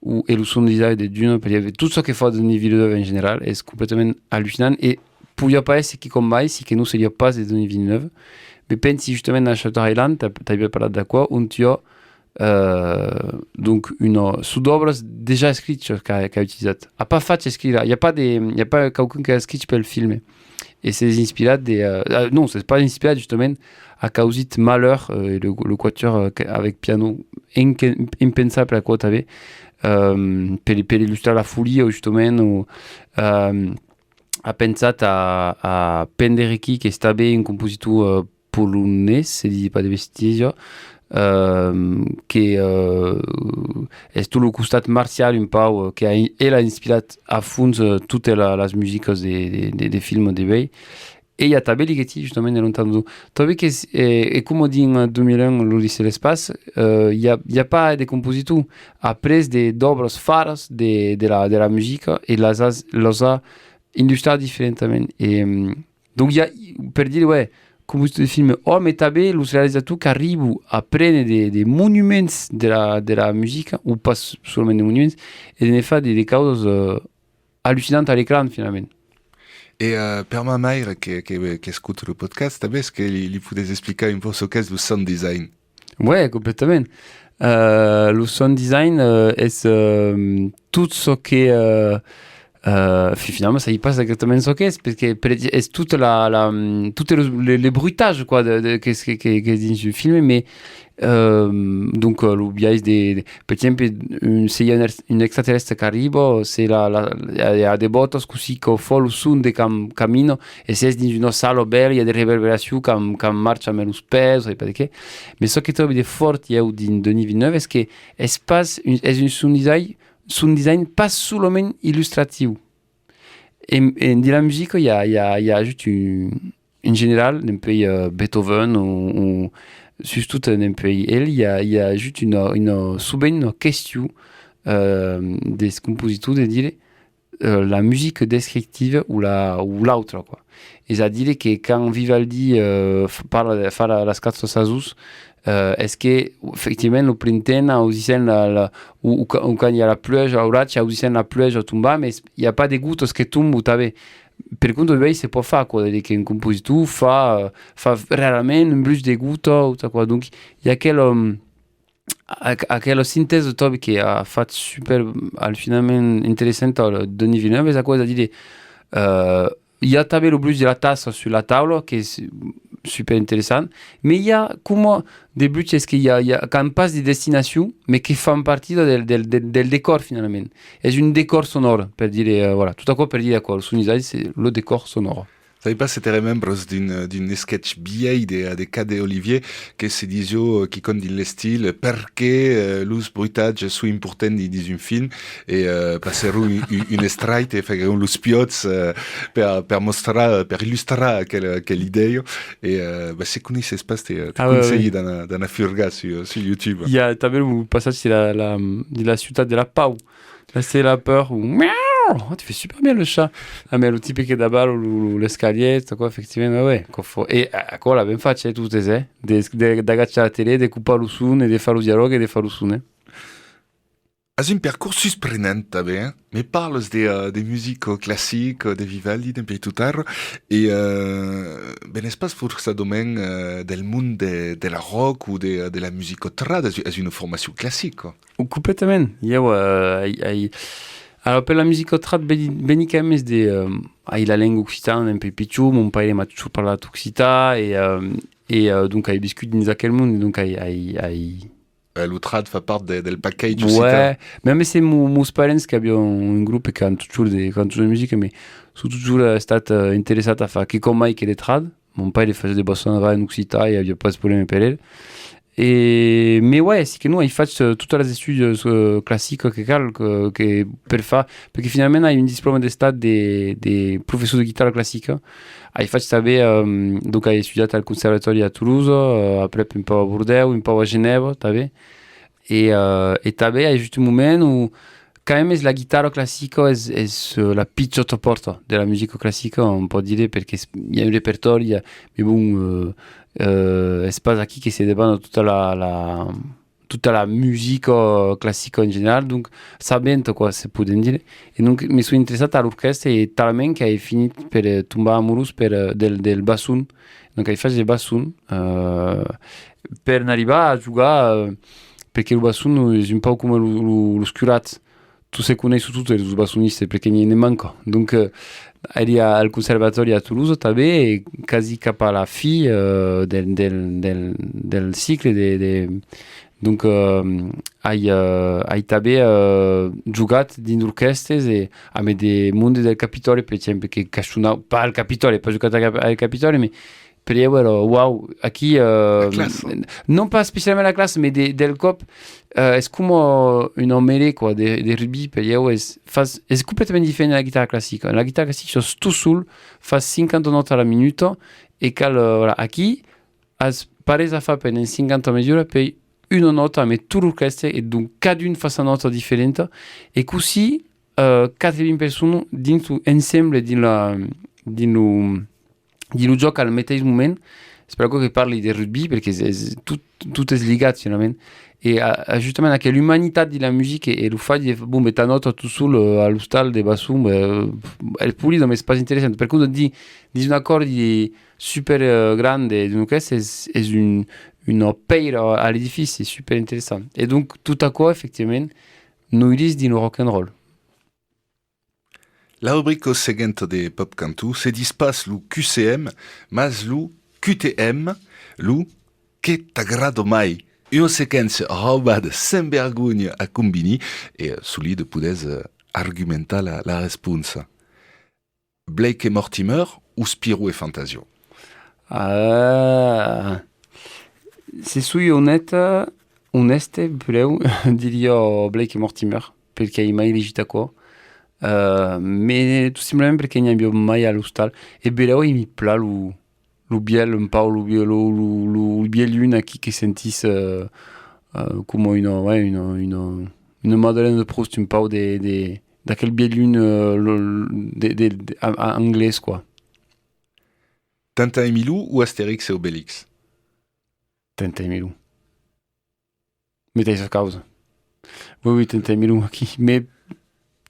o, e lo son design de Duna, per exemple, tot çò que fa Denis Villeneuve en general es completament allucinant, e poiriá pas èsser quicòm mai si que non seriá pas de Denis Villeneuve. Me pensi justament a Shutter Island, t'as, t'as ben parlat d'aquò, ont i a, eh, donc, una, son d'òbras dejà escrichas qu'a, qu'a utilizat. A pas fach escriure, i a pas de, i a pas quauqu'un qu'a escrich pel filme. E s'es inspirat de, eh, ah, non, s'es pas inspirat, justament, a causit Malheur, eh, le, le quatuor, eh, que, avec piano, inque-, impensable aquò tanben, ehm, per, per illustrar la folia, justament, o, ehm, a pensat a, a Penderecki, qu'es tanben un compositor, eh, polonés, se disi pas de bestias, ehm, que, eh, es tot lo costat marcial un pauc, eh, que a, el a inspirat a fons, eh, totas la, las musicas de, de, de, de films de uèi. E i a tanben Ligeti, justament, de Lontano. Tanben que, eh, e coma dins, eh, deux mille un, l'Odissèa de l'espaç, eh, i a, i a pas de compositor. Après de, d'òbras faras de, de la, de la musica, e las as, las a illustrat diferentament. E, mm, donc, i a, per dire, ouais, compositor de film, òme, tanben los realizators qu'arribon a prene de, de monuments de la, de la musica, o pas solament de monuments, e de ne far de, de causas, eh, allucinantas a l'ecran, finalament. E, eh, per ma maire que, que, qu'escota lo podcast, tanben, es que li, li podètz explicar un pauc çò qu'es lo sound design? Ouais, completament. Eh, lo sound design, eh, es, eh, tot çò que, eh, Euh, fi-, finalament, sai pas exactament çò qu'es, perque per, es tot la, la, tot le, le, le bruitatge, quoi, de, de, qu'es, que, que, qu'es dins un film, mais, euh, donc, euh, lo biais de, de, per exemple, un, se i a un, ex-, un extraterrestre qu'arriba, se la, la, i a, i a de botas, cossí que fa lo son de cam-, camina, e s'es dins una sala bèla, i a de reverberacions quand, quand marcha amb los pès, sai pas de qué. Mais çò que tròbi de fòrt, ieu, dins Denis Villeneuve, es que es pas un, es un sound design, sound design pas solament illustratiu. E, e dins la musica, i a, i a, i a ajut un, en general, dempuèi, euh, Beethoven o, o sustot, euh, dempuèi el, i a, i a ajut una, una, sovent una question, euh, des compositors de dire, euh, la musica descriptiva o la, o l'autra, quoi. Es a dire que quand Vivaldi, euh, f-, parla de, fa la, las quatre saisons, euh, es que, efectivament, lo printemps, ausissèm la, la, o, o ca-, o quand i a la pluèja, l'auratge, ausissèm la pluèja tombar, mas i a pas de gotas que tomban tanben. Per contra, uèi se pòt far, quoi, de dire qu'un compositor fa, euh, fa rarament un bruch de gota o tal, quoi. Donc, i a aquel, euh, aqu-, aquela sintèsa, tròbi, que a fach super, allucinament interessanta, le Denis Villeneuve, es aquò, es a dire, euh, i a tanben lo bruch de la tassa sus la taula, qu'es super interessant, mas i a coma de bruches que i a, i a, qu'an pas de destinacion, mas que fan partida del, del, del, del decòr, finalament. Es un decòr sonòr, per dire, euh, voilà, tot aquò per dire aquò, lo sound design, es lo decòr sonòr. Sai pas se te remembras d'un, d'un sketch vielh de, de Cadet Olivier que se disiá, euh, quicòm dins l'estil, perqué, euh, los bruitatges son importants di-, dins un film, e, euh, passèron un, un, un extrait e faguèron los piòts, euh, per, per mostrar, per illustrar aquela, aquela idèia. E, euh, bah, se coneisses pas, te, te Ah, ouais, conselhi ouais. d'anar, d'anar furgar sus, sus YouTube. I a tanben lo passatge de la, la, de la ciutat de la Pau. Là, c'est la peur ou miau. Oh, tu fais super bien le chat. Ah, mais lo tipe que davala lo, lo, l'escalièr, tot aquò, efectivament, ouais, ouais, aquò fa-, e, eh, aquò l'a ben fach, eh, totes, eh, de, de, d'agachar la tele, de copar lo son e de far lo dialòg e de far lo son, eh. As un percors susprenent tanben, eh? Me parlas de, eh, de musica classica, de Vivaldi, dempuèi tot ara, e, eh, ben, es pas forçadament, eh, del mond de, de la rock o de, de la musica trad, as, as una formacion classica. O completament. Ieu, eh, ai, ai... Alors, per la musica trad, veni, veni quand même de, eh, ai la lenga occitana dempuèi pichon, mon paire m'a totjorn parlat occitan, e, eh, e, eh, donc ai viscut dins aquel mond, e donc ai, ai, ai... Eh, lo trad fa part de, del package occitan. Ouais, mème se mo-, mos parents qu'avián un grop e qu'an totjorn de, qu'an totjorn de musica, mas son totjorn, eh, estat, eh, interessats a far quicòm mai que de trad. Mon paire fasiá de bossa nova en occitan e aviá pas de problèma per el. E, mas ouais, si que non, ai fach, eh, totas las estudas, eh, classicas que cal, que, que per far, perque finalament ai un diplòma d'estat de, de professor de guitarra classica. Ai fach tanben, ehm, donc ai estudiat al conservatòri a Tolosa, eh, aprèp un pauc a Bordèu, un pauc a Genèva tanben. E, eh, e tanben ai ajut un moment ont quand même la guitarra classica es, es, eh, la pichòta pòrta de la musica classica, on pòt dire, perque es, i a un repertòri, i a, mas bon, eh, eh, es pas aquí que se debana tota la, la, tota la musica classica en general, donc sabenta, quoi, se podèm dire. E donc me soi interessat a l'orquèstra e talament qu'ai finit per, eh, tombar amorós per, eh, del, del basson. Donc ai fach de basson, eh, per n'arribar a jogar, eh, perque lo basson es un pauc coma lo, lo, los curats. Totes se coneisson totes, los bassonistas, perque n'i, ne manca. Donc, eh, èri a, al conservatòri a Tolosa tanben, e quasi cap a la fin, eh, del, del, del, del cicle de, de, donc, eh, ai, eh, ai tanben, eh, jogat dins d'orquèstras e amb de monde del Capitòli, per exemple, que cachonavan, pas al Capitòli, pas jogat al Cap-, al Capitòli, mas per ieu èra, uau, aquí, eh, La classa. Non pas especialament la classa, mas de, del còp, eh, es coma un melé, quoi, de, de rugbi, per ieu es, fas, es completament diferent de la guitarra classica. En la guitarra classica, sos tot sol, fas cinquanta nòtas a la minuta, e cal, eh, voilà, aquí, as pas res a far pendent cinquanta mesuras, puèi una nòta amb tot l'orquèstra, e donc cadun fa sa nòta diferenta, e cossí, eh, quatre-vints personas dins lo ensemble, dins la, dins lo, dins lo jòc al meteis moment. Es per aquò que parli de rugbi, perque es, es tot, tot es ligat finalament. E a, a justament aquela umanitat de la musica e, e lo fach de, bon, ben, ta nòta tot sol, eh, a l'ostal de basson, ben, es polida, mas es pas interessant. Per contra, di-, dins un acòrdi super, eh, grand de, d'un orquèstra, es, es un, una pèira a l'edifici, es super interessant. E donc, tot aquò, efectivament, noirís dins lo rock and roll. La rubrica seguenta de Pop Canton se ditz pas lo Q C M, mas lo Q T M, lo Que t'agrada mai? Una sequéncia raubada sens vergonha a Combini e, eh, solide, podètz, eh, argumentar la, la responsa. Blake e Mortimer o Spirou e Fantasio? Ah, se soi onèsta, onèste, brèu, diria Blake e Mortimer, perque ai mai legit aquò. Eh, me, tot simplament perque n'i aviá mai a l'ostal. E brèu, e mi pla lo, lo vièlh, un pauc lo vièlh, lo, lo, lo, lo vièlh un aquí que sentís, eh, eh, coma una, ouais, una, una, una Madeleine de Proust, un pauc de, de, d'aquel vièlh un, eh, lo, de, de, de, a, a anglés, quoi. Tintin e Milou o Astérix e Obélix? Tintin e Milou. Meteissa causa. Oui, oui, Tintin e Milou aquí. Mais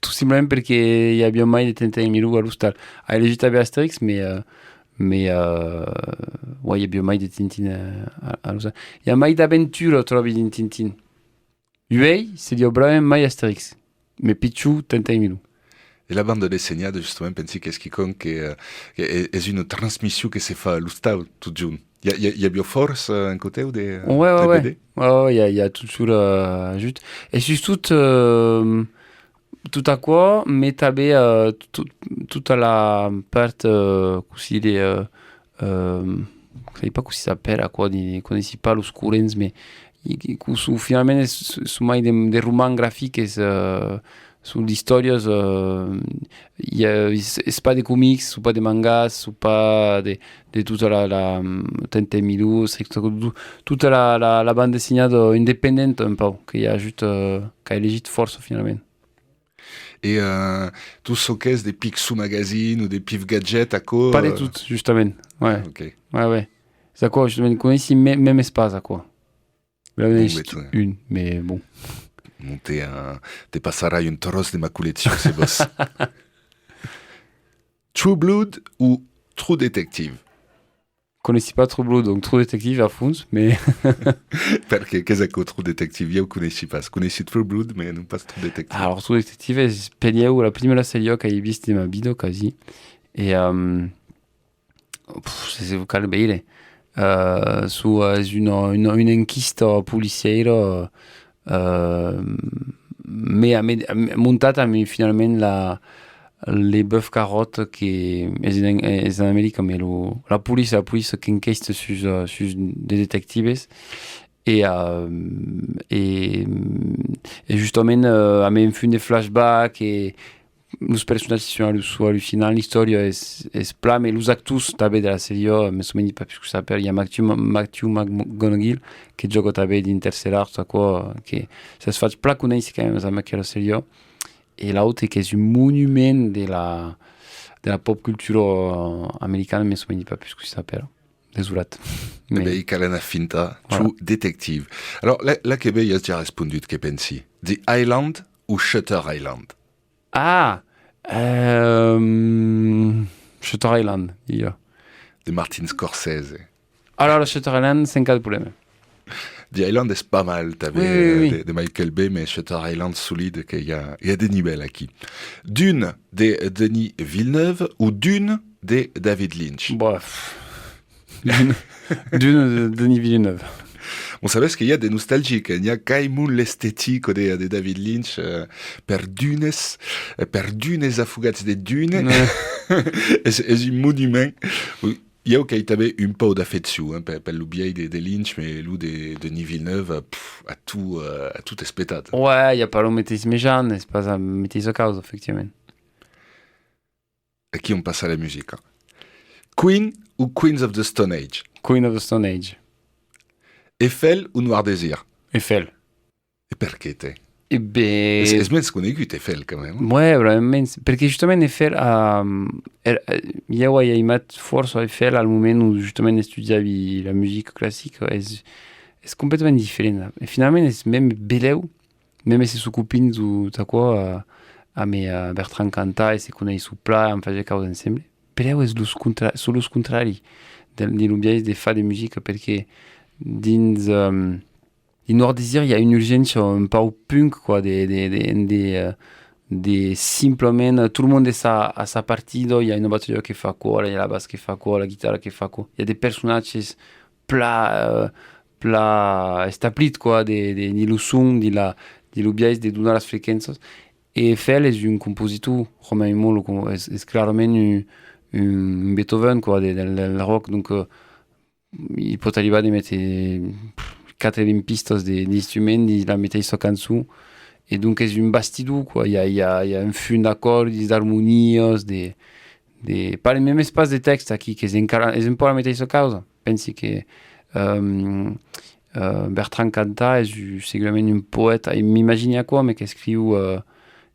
tout simplement perque i aviá mai de Tintin e Milou a l'ostal. Ai legit tanben Astérix, mais, euh, mais, euh, ouais, i aviá mai de Tintin, euh, a, a l'ostal. I a mai d'aventura, tròbi, dins Tintin. Uèi, seriá bravament mai Astérix, mais pichon Tintin e Milou. E la banda dessenhada, justament, pensi qu'es quicòm que, eh, que e-, es una transmission que se fa a l'ostal, totjorn. I a, i a, i aviá fòrça, eh, en cotèu de, ouais, ouais, de ouais. B D? Ouais, ouais, i a, i a totjorn, eh, ajut. E sustot, eh, tot aquò, mais tanben, eh, tot, tota la part, eh, cossí dire, eh, eh, sai pas cossí s'apèla aquò, di, coneissi pas los corrents, mais i, i, cos-, finalament es, son mai de, de romans grafics, es, eh, son d'istòrias, eh, i a, es, es pas de comics, son pas de mangas, son pas de, de tota la, la, mm, Tintin e Milou, tot, tota la, la, la banda dessenhada independenta un pauc, que i a ajut, eh, qu'a elegit fòrça finalament. E, eh, tot çò qu'es de Picsou Magazine o de Pif Gadget, aquò, pas de eh, tot, justament. Ouais. Ah, ok. Ouais, ouais. Es aquò, justament, coneissi me-, mèmes pas aquò. Bon, ben, un, mais bon. Bon, te, eh, te passarai un tròç de ma colleccion, se vòs. True Blood o True Detective? Coneissi pas True Blood, donc True Detective a fons, mais... Perqué? Qu'es aquò, True Detective? Ieu coneissi pas. Coneissi True Blood, mais non pas True Detective. Alors, True Detective es, per ieu, la primièra sèria qu'ai vist de ma vida, quasi. E, euh, pff, se, se cal veire. Euh, su, euh, es una, una, una enquista policièira, euh, me, me, me, montat amb, finalament, la, le bœuf carotte que es en, es en America, mais lo, la police, la police qu'enquèsta sus, euh, sus de detectives. E, euh, e, e justament, euh, amb un fum de flashback e los personatges son allu-, son allucinants, l'istòria es, es plan, e los actors tanben de la sèria, me someni pas pus que s'apèla, i a Matthew, Matthew McConaughey, que jòga tanben d'Interstellar, tot aquò, que s'es fach plan conéisser quand même amb aquela sèria. E l'autre qu'es un monument de la, de la pop cultura, euh, americana, me someni pas pus que s'apèla. Desolat. E ben, i cal anar fintar. Voilà. True Detective. Alors, la, la que vei as ja respondut, que pensi. The Island o Shutter Island? Ah! Euh, Shutter Island, diria. De Martin Scorsese. Alors, Shutter Island, sens cap de problèma. The Island es pas mal, tanben, oui, oui, oui, de, de Michael Bay, mais Shutter Island solide, que i a, i a de nivèl aquí. Dune de Denis Villeneuve o Dune de David Lynch? Bref. Dune, Dune de Denis Villeneuve. Bon, sabes que i a de nostalgic, eh? N'i a quaimont l'estetica de, de David Lynch, eh, per dunes, eh, per dunes afogats de dune. Ouais. Es, es un monument. Ieu qu'ai tanben un pauc d'afeccion, eh, per, per lo biais de, de Lynch, mais lo de, de Denis Villeneuve, pff, a tot, eh, a tot espetat. Ouais, i a pas lo meteis mejan, es pas la meteissa causa, efectivament. Aquí òm passa a la musica. Queen o Queens of the Stone Age? Queen of the Stone Age. Eiffel o Noir Désir? Eiffel. E perqué, te? E ben... Es, es mens conegut, Eiffel, quand même. Ouais, bravament mens. Perque justament Eiffel, a, er, eh, ieu ai aimat fòrça Eiffel al moment ont justament estudiavi la musica classica. Es, es completament diferent. E finalament es mème belèu. Mème se son copins o tot aquò, eh, amé, eh, Bertrand Cantat e se coneisson plan, an fach de causas ensemble. Belèu es los contra-, son los contraris de, de lo biais de far de musica, perque dins, ehm, dins Noir Désir i a una urgéncia un pauc punk, quoi, de, de, de, de, eh, de simplament, eh, tot lo monde a sa, a sa partida, i a una bateria que fa aquò, i a la bassa que fa aquò, la guitarra que fa aquò. I a de personatges pla, eh, pla establits, quoi, de, de, dins lo son, dins la, dins lo biais de donar las frequéncias. E Eiffel es un compositor, Romain Aymon lo com-, es, es clarament un, un, un Beethoven, quoi, de, del, del rock, donc, eh, i pòt arribar de metre, pff, quatre-vints pistas de, d'instruments dins la meteissa cançon, e donc es un bastidor, quoi. I a, i a, i a un fum d'acòrdis, d'armonias, de, de, parlem mèmes pas de tèxte aquí, qu'es encara, es un pauc la meteissa causa. Pensi que, ehm, eh, Bertrand Cantat es u-, segurament un poèta, e m'imagini aquò, mès qu'escriu, eh,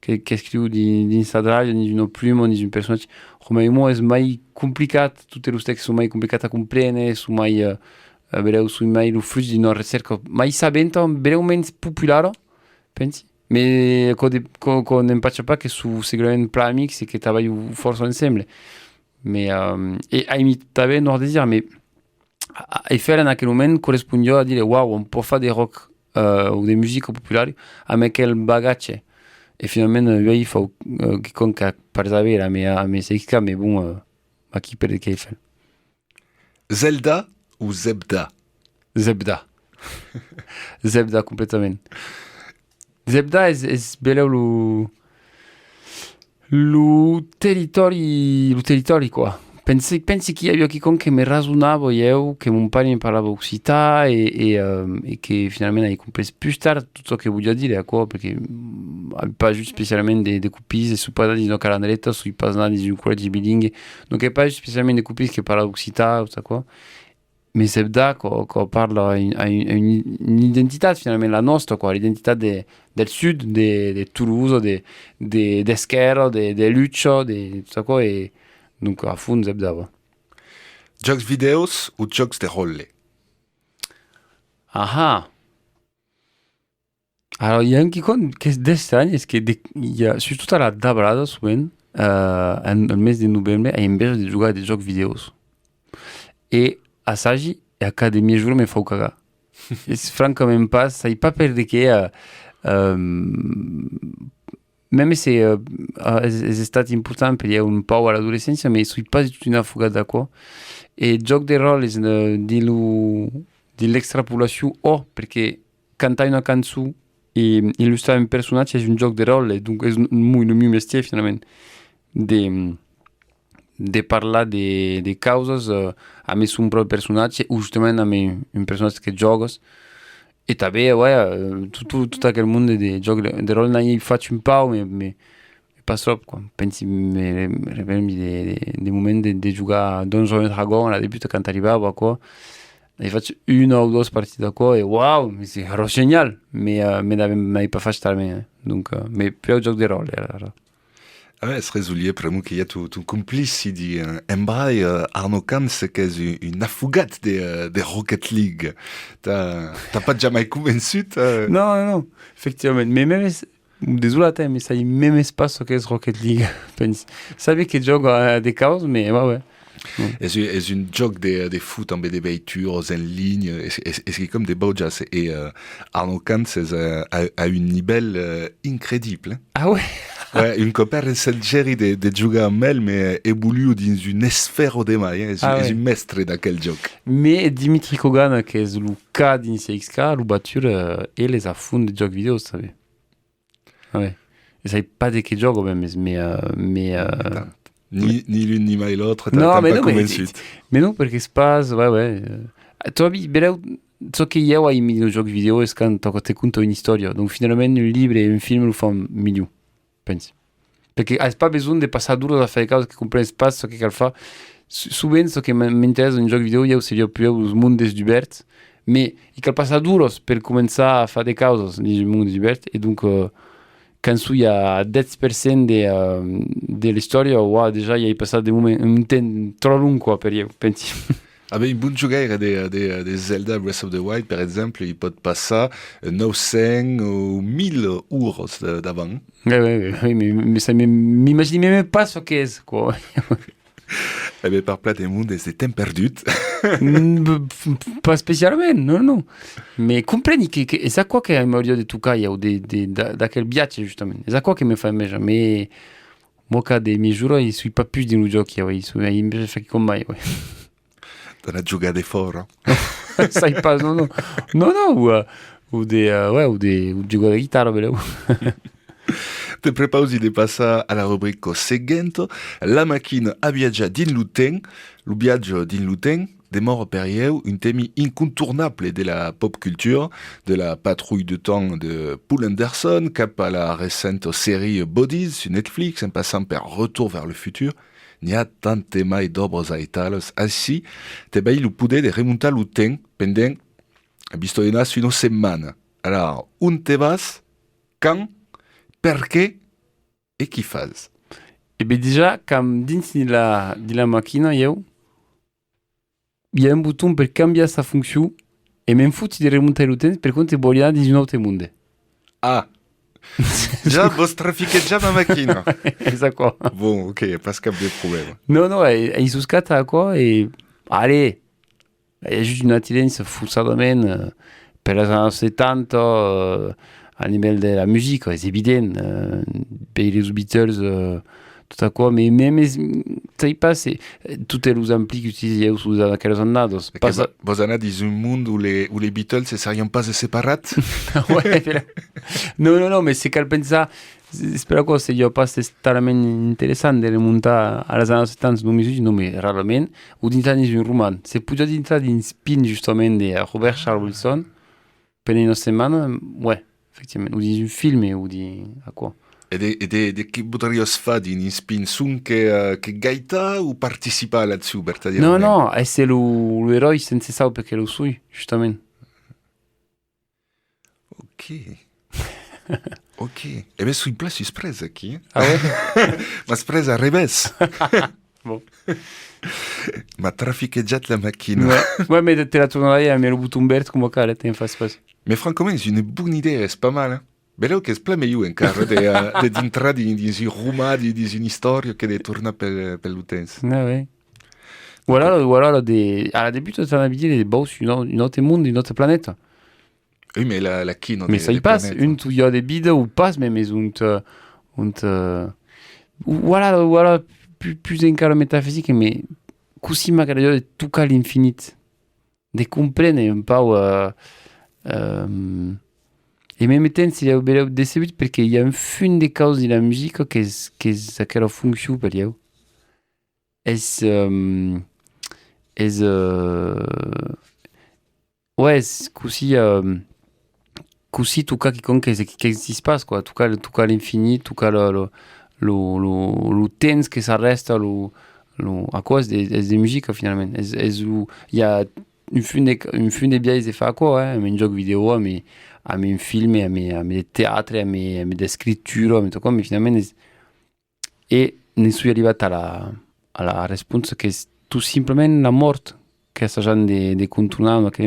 que, qu'escriu dins, dins sa dralha, dins una pluma, dins un personatge. Romain Aymon es mai complicat, totes los tèxtes son mai complicats a comprene, son mai, eh, eh, brèu, son mai lo fruch d'una recèrca mai sabenta, brèu mens populara, pensi. Mès aquò de, aquò, aquò n'empacha pas que son segurament plan amics e que trabalhan fòrça ensemble. Mès, eh, e aimi tanben Noir Désir, mès a, a, Eiffel en aquel moment correspondiá a dire, uau, òm pòt far de rock, eh, o de musica populara amb aquel bagatge. E finalament, eh, uèi fau, eh, quicòm qu'a pas a veire amb, amb C X K, mès bon, eh, aquí per de qu'Eiffel. Zelda o Zebda? Zebda. Zebda, completament. Zebda es, es belèu lo, lo territòri, lo territòri, quoi. Pensi, pensi qu'i aviá quicòm que me rasonava, ieu, que mon paire me parlava occitan e, e, eh, e que finalament ai comprés pus tard tot çò que voliá dire aquò, perque, mm, ai pas agut especialament de, de copins, e soi pas anat dins una calandreta, soi pas anat dins un collègi bilingue, donc ai pas agut especialament de copins que parlavan occitan o tot aquò. Mès Zebda, quò, quò parla a un, a un, a un, una identitat, finalament, la nòstra, quoi, l'identitat de, del sud, de, de Tolosa, de, de, d'esquèrra, de, de lucha, de, de tot aquò, e donc, a fons, Zebda, va. Jòcs vidèos o jòcs de ròtle? Ahà! Alors, i a un quicòm qu'es d'estranh, es que de, i a, sustot a la davalada, sovent, eh, en, al mes de novembre, ai enveja de jogar a de jòcs vidèos. E assagi, e a cada demi-jorn me fau cagar. Es francament pas, sai pas per de qué, eh, ehm, meme se, eh, es, es estat important per ieu un pauc a l'adolescéncia, mès soi pas de tot un afogat d'aquò. E jòc de ròtle, eh, dins lo, dins l'extrapolacion, òc, perque cantar una cançon e illustrar un personatge es un jòc de ròtle, e donc es un, un, lo mieu mestièr, finalament, de, de parlar de, de causas, eh, amb son pròpi personatge, o justament amb un, un personatge que jògas. E tanben, ouais, eh, tot, tot, tot aquel monde de jòc de, de ròtle, n'ai fach un pauc, mès, mès, mès pas tròp, quoi. Pensi, me, me rebrembi de, de, de moments de, de jogar Donjons et Dragons a la debuta, quand arribava, aquò. Ai fach una o doas partidas d'aquò e, uau, mès es, èra genial, mès, eh, mès n'ai pas fach talament, eh. Donc, eh, mès puèi jòc de ròtle, alara. Ah, es resolier, pr'amor que i a ton, ton complici di, eh, Embraer, eh, Arnaud Camps, qu'es un, un afogat de, eh, de Rocket League. T'a, t'a pas jamai convençut, eh? Non, non, non, efectivament. Mès mèmes, desolat, eh, mès sai mèmes pas çò qu'es Rocket League, pensi. Sabi que jòga a de causas, mès, ouais, ouais. Es, es un jòc de, de foot amb de veituras en linha, es, es, es quicòm de baujaç, e, eh, Arnaud Camps es, eh, a, a un nivèl, eh, incredible, eh. Ah ouais? Ouais, un còp èra en Sent Gèri de, de jogar amb el, mès, eh, evoluo dins una esfèra de mai, eh. Es, ah, es ouais, un mèstre d'aquel jòc. Mès Dimitri Cogana, qu'es lo ca dins C X K, lo batur, eh, el es a fons de jòcs vidèo, sabi. Ah ouais. E sai pas de qué jòga, ben, mès, mès, eh, mès, eh, ni, ni l'un ni mai l'autre, t'as, non, t'as mès pas non, mès, convençut. Mès non, perque es pas, ouais, ouais, eh, tròbi, belèu, çò que ieu aimi dins los jòcs vidèo es quand te conta una istòria. Donc, finalament, un libre e un film lo fan milhor, pensi. Perque as pas besonh de passar d'oras a far de causas que comprenes pas çò que cal far. So-, sovent, çò que m-, m'interèssa dins un jòc vidèo, ieu, seriá puèi los mondes dubèrts, mès i cal passar d'oras per començar a far de causas dins un monde dubèrt, e donc, eh, quand soi a dètz per cent de, eh, de l'istòria, uau, dejà i ai passat de moment, un temps tròp long, quoi, per ieu, pensi. Ah ben, un bon jogaire de, de, de Zelda Breath of the Wild, per exemple, i pòt passar nòu cents o mil oras de, davant. Ouais, ouais, ouais, ouais, mès, mès ça, mès m'imagini mème pas çò qu'es, quoi. E ben, per plan de monde, es de temps perdut. Mm, p-, p-, pas especialament, non, non. Me compreni que, que es aquò que m'auriá de tocar, ieu, de, de, d'a-, d'aquel viatge, justament. Es aquò que me fa enveja, me moca de mesura, i soi pas pus dins lo jòc, ieu, i soi, i enveja fa quicòm mai, ouais. D'anar jogar de fòra. Sai pas, non, non. Non, non, o, eh, o de, eh, ouais, o de, o de jogar de guitarra, belèu. Te prepausi de passar a la rubrica seguenta, la maquina a viatjar dins lo temps. Lo viatge dins lo temps demòra per ieu un tèmi incontornable de la pop culture, de la Patrouille de temps de Poul Anderson cap a la recenta seria Bodies sus Netflix, en passant per Retour vers le futur. N'i a tant e mai d'òbras aitalas. Aicí, te balhi lo poder de remontar lo temps pendent, vista de nas, una setmana. Alara, ont te vas? Quand? Perqué? E qu'i fas? E ben, dejà, quand dins dins la, dins la maquina, ieu, i a un boton per cambiar sa foncion e me'n foti de remontar lo temps, per contra vòli anar dins un autre monde. Ah! Ja vòs trafiquejar ma maquina. Es aquò. Bon, ok, pas cap de problèma. Non, non, e, e i soscata aquò e, allez, es just una tendéncia forçadament, eh, per las annadas setanta, eh, a nivèl de la musica, es evident, eh, per los Beatles, eh, tot aquò, mai mèmes, sai pas se, eh, totes los amplis qu'utilizèi ieu sus aquelas annadas. Perque passa vo-, vos anatz dins un mond ont les, ont les Beatles se serián pas separats? Ouais, però, non, non, non, mai se cal pensar, es per aquò, seriá pas talament interessant de remontar a las annadas setanta, non, mai, non, mai rarament, o dintrar dins un roman. Se podiá dintrar dins Spin, justament, de Robert Charles Wilson, pendent una setmana, ouais, efectivament, o dins un filme, o dins aquò. E de, e de, de qué voudriás far dins Spin? Sonque, eh, que gaitar o participar a l'accion, vertadièrament? Non, non, èsser lo, lo eròi sense saupre que lo soi, justament. Ok. Ok. E ben, soi plan susprés aquí, eh? Ah ouais? M'as pres al revés. Bon. M'a trafiquejat la maquina. Ouais, ouais, mai te la tornarai amb lo boton verd coma cal, eh, te'n fas pas. Mai francament, es una bona idèa, es pas mal, eh? Belèu qu'es plan melhor encara de, eh, de dintrar dins, dins un roman, dins, dins una istòria que de tornar pel, pel lo temps. Ah ouais. Ou alors, ou alors de, a la debuta, t'anavi dire, de, bon, un au-, un autre monde, une autre planète. Oui, mais la, la quina de, de planèta? Mais sai pas, ont i a de vida o pas, mèmes ont, euh, ont, euh, voilà, voilà, plus, plus encara metafisic, mais cossí m'agradaria de tocar l'infinit, de comprene un pauc, euh, euh, e mème temps, seriá belèu decebut, perque i a un fum de causas dins la musica qu'es, qu'es aquela foncion per ieu. Es, euh, es, euh, Ouais, es cossí, euh, cossí tocar quicòm que, que, qu'existís pas, quoi. Tocar, tocar l'infinit, tocar lo, lo, lo, lo, lo temps que s'arrèsta, lo, lo, aquò es de, es de musica, finalament. Es, es lo, i a un fum de, un fum de biais de far aquò, eh, amb un jòc vidèo, amb, amb un filme, amb, amb de teatre, amb, amb d'escritura, amb tot aquò, mai finalament es, E ne soi arribat a la, a la responsa qu'es tot simplament la mòrt qu'assajam de, de contornar, donc,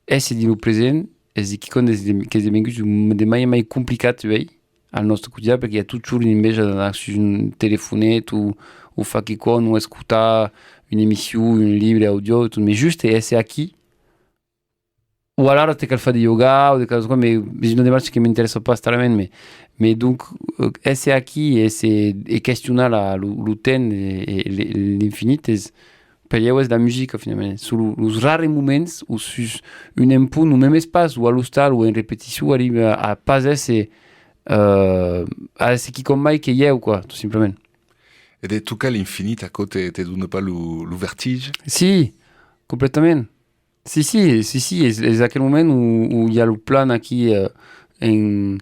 èsser dins lo present es quicòm de, de, qu'es devengut de mai en mai complicat uèi al nòstre quotidian, perque i a totjorn una enveja d'anar sus un telefonet o, o far quicòm, o escotar una emission, un libre audio, e tot, mai just èsser aquí, o alara te cal far de yoga o de causas, mai es una demarcha que m'interèssa pas talament, mai, mai donc, eh, èsser aquí e, se, e questionar la, lo, lo temps e, e le, l'infinit es, per ieu es la musica, finalament. Son lo, los rares moments o sus un empont, o mèmes pas, o a l'ostal, o en repeticion, arribi a, a pas èsser, eh, a èsser quicòm mai que ieu, quoi, tot simplament. E de tocar l'infinit, aquò te, te dona pas lo, lo vertige? Si, completament. Si, si, si, si, es, es aquel moment ont, ont i a lo plan aquí, eh, en,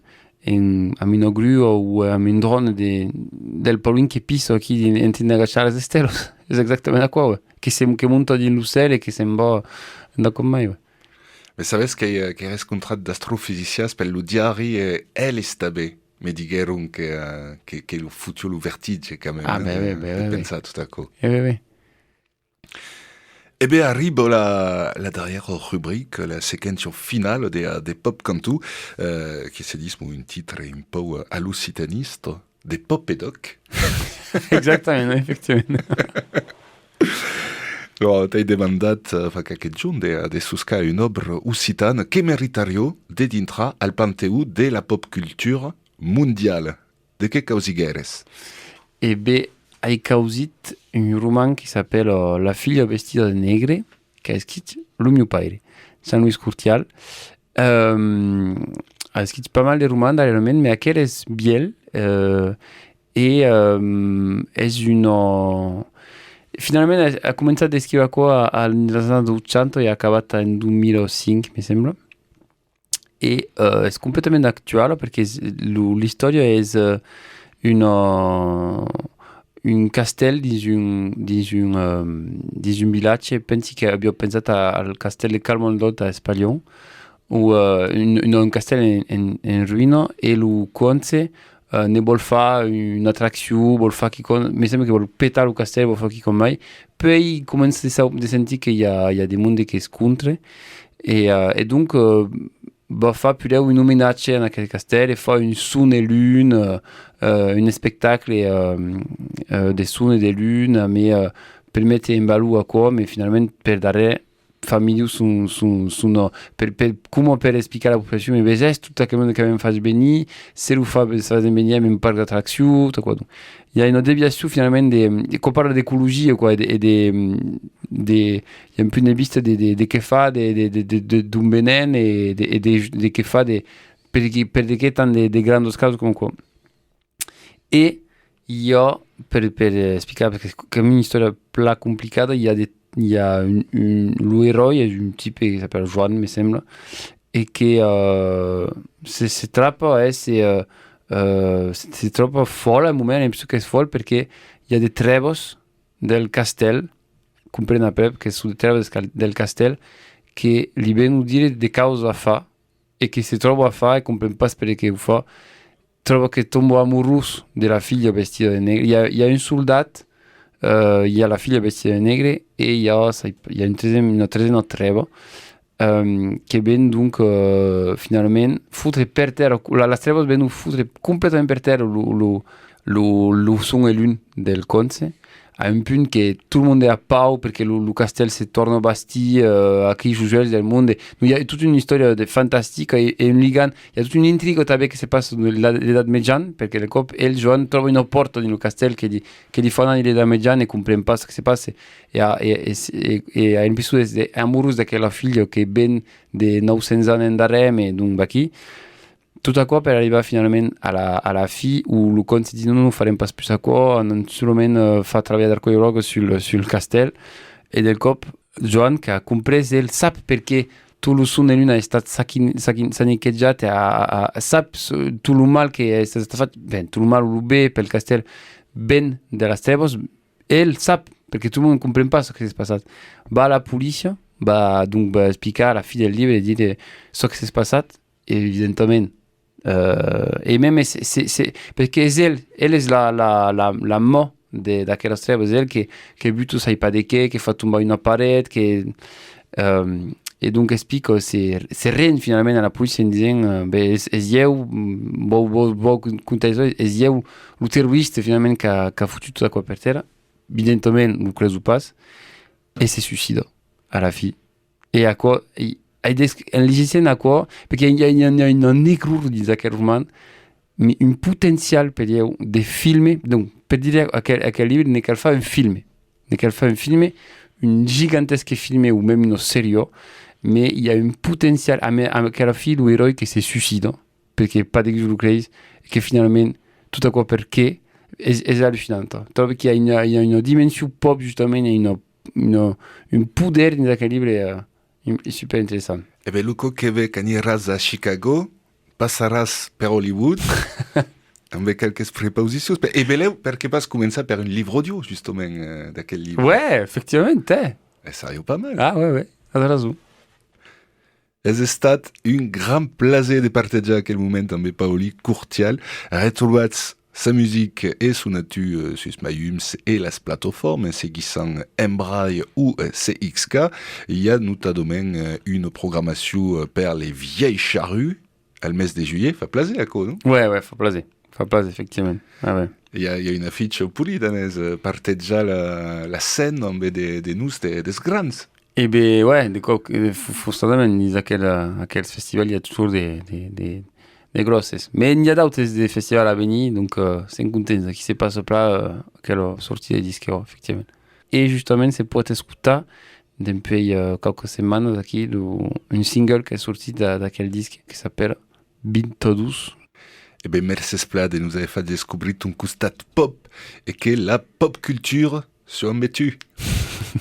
en, amb una grua o, eh, amb un dròn de, del Paulin que pissa aquí en, en train d'agachar las estèlas. Es exactament aquò, ouais. Que se, que monta dins lo cèl e que se'n va endacòm mai, ouais. Mas sabes qu'ai, eh, qu'ai rescontrat d'astrofisicians per lo diari e eles tanben me diguèron que, eh, que, que lo fotiá lo vertige quand même, ah, eh, ben de, oui, ben de oui, pensar oui. Tot aquò. Eh, oui, oui. E ben, arriba la, la darrièra rubrica, la sequéncia finala de, de Pop Canton, eh, que se ditz un titre un pauc a l'occitanista, de pop e d'òc. Exactament, efectivament. Ò, t'ai demandat, eh, fa qualque jorn de, de soscar una òbra occitana que meritariá de dintrar al panteon de la pop cultura mondiala. De qué causiguères? E ben, ai causit un roman que s'apèla La filha vestida de negre, qu'a escrit lo mieu paire, Jean-Louis Courtial. Ehm, a escrit pas mal de romans darrèrament, mas aquel es vièlh, eh, e, ehm, es una... Finalament, a, a començat d'escriure aquò a, a, dins las annadas ochanta e a acabat en dos mil cinc, me sembla. E, eh, es completament actuala, perque es, lo, l'istòria es, eh, una, un castèl dins un, dins un, eh, dins un vilatge, pensi que aviá pensat a, al castèl de Calmondòt a Espalion, o, eh, un, un, un castèl en, en, en ruïna, e lo cònse, eh, ne vòl far una atraccion, vòl far quicòm, me sembla que vòl petar lo castèl, vòl far quicòm mai. Puèi comença de, sau- de sentir que i a, i a de monde qu'es contra, e, eh, e donc, eh, va far puslèu un omenatge en aquel castèl e fa un son e luna, eh, eh, un espectacle, eh, eh, de son e de luna, me, eh, per metre en valor aquò, mas finalament per darrèr fa milhor son, son, son, eh, per, per, coma per explicar a la populacion, mas vesètz tot aquel monde qu'avèm fach venir, se lo fa, fasèm venir en un parc d'atraccion, tot aquò. Donc, i a una desviacion finalament de, de, quand parla d'ecologia, quoi, e de, e de, de, i a un punt de vista de, de, de qué fa, de, de, de, de, de d'ont venèm e de, e de, de qué fa, de, per de qué, per de qué tant de, de grandas causas coma aquò. E i a, per, per, eh, explicar, perque es quand même una istòria plan complicada, i a de, i a un, un, lo eròi es un tipe que s'apèla Joan, me sembla, e que, eh, se, se trapa, eh, se, eh, eh, se, se trapa fòl a un moment, a l'impression qu'es fòl, perque i a de trèvas del castèl, compren aprèp que son de trèvas del cal-, del castèl, que li venon dire de causas a far, e que se tròba a far e compren pas per de qué o fa, tròba que tomba amorós de la filha vestida de negre. I a, i a un soldat, eh, i a la filha vestida de negre e i a, sai pas, i a un tresen-, una tresena trèva, ehm, que ven donc, eh, finalament fotre per tèrra, la, las trèvas venon fotre completament per tèrra lo, lo, lo, lo son e luna del cònse, a un punt que tot lo monde a paur perque lo, lo castèl se torna bastir, eh, a quilhs uèlhs del monde. Donc, i a tota una istòria de fantastica e, e un ligam. I a tota una intriga tanben que se passa de la, l'Edat Mejan, perque de còp, el, Joan, tròba una pòrta dins lo castèl que li, que li fa anar dins l'Edat Mejan e compren pas çò que se passa. E a, e, e, e, e a l'impression d'èsser amorós d'aquela filha que ven de nòu cents ans endarrèr, e donc vaquí. Tot aquò per arribar finalament a la, a la fin, ont lo cònse ditz: "Non, non, farem pas pus aquò, anam solament, eh, far trabalhar d'arqueològas sul, sul castèl." E del còp, Joan, qu'a comprés, el sap perqué tot lo son de luna a estat saquin-, saquin-, saniquejat, e a, a, a, sap s-, tot lo mal que a estat fach, ben, tot lo mal o lo ben pel castèl, ven de las trèvas, el sap, perqué tot lo monde compren pas çò que s'es passat. Va a la polícia, va, donc, va explicar a la fin del libre e dire çò que s'es passat, evidentament. Eh, e mème se, se, se, perque es el, el es la, la, la, la man de, d'aquelas trèvas, es el que, que buta sai pas de qué, que fa tombar una paret, que, ehm, e donc explica, se, se rend finalament a la polícia en disent, eh, ben, es, es ieu, mm, vau, vau, vau con-, contar çò, es ieu lo terrorista finalment qu'a, qu'a fotut tot aquò per tèrra. Evidentament, lo creson pas, e se suicida a la fin. E aquò, i, ai des-, en legissent aquò, perque i a, i a, i a, i a una negror dins aquel roman, mi-, un potencial per ieu de filme, donc, per dire aquel, aquel libre, ne cal far un filme. Ne cal far un filme, un gigantesque filme o mème una seria, mas i a un potencial, a me-, a aquela fin, lo eròi que se suicida, perque pas degun lo creis, e que finalament, tot aquò perqué es, es allucinant. Tròbi que i a una, i a una dimension pop, justament, e una, una, un poder dins aquel libre, eh, im-, es super interessant. E ben, lo còp que ven qu'aniràs a Chicago, passaràs per Hollywood, amb qualques preposicions. Pe-, e belèu, perqué pas començar per un libre audio, justament, eh, d'aquel libre? Ouais, efectivament, tè. E seriá pas mal. Ah, ouais, ouais, as rason. Es estat un grand plaser de partatjar aquel moment amb Paulí Courtial. Retrobatz sa musica e son actu, eh, sus Maiums e las plataformas, en seguissant Embraer o, eh, C X K. I a notadament, eh, una programacion, eh, per les Vieilles Charrues al mes de julhet. Fa plaser aquò, non? Ouais, ouais, fa plaser. Fa plaser, efectivament. Ah, ouais. I a, i a una aficha polida, n'es, eh, partejar la, la scèna amb de, de nos, de, dels grans. E ben, ouais, de còp, eh, fo-, forçadament, dins aquel, eh, aquel festival, i a totjorn de, de, de, de gròsses. Mès n'i a d'autes de festival a venir, donc, eh, sèm contents. Aquí se passa plan, eh, aquela sortida de disc, efectivament. E justament, se pòt escotar, dempuèi, eh, qualques setmanas aquí, lo, un single qu'es sortit d'a-, d'aquel disc que s'apèla vint-e-dos. E ben, mercés plan de nos aver fach descobrir ton costat pop e que la pop cultura siá amb tu.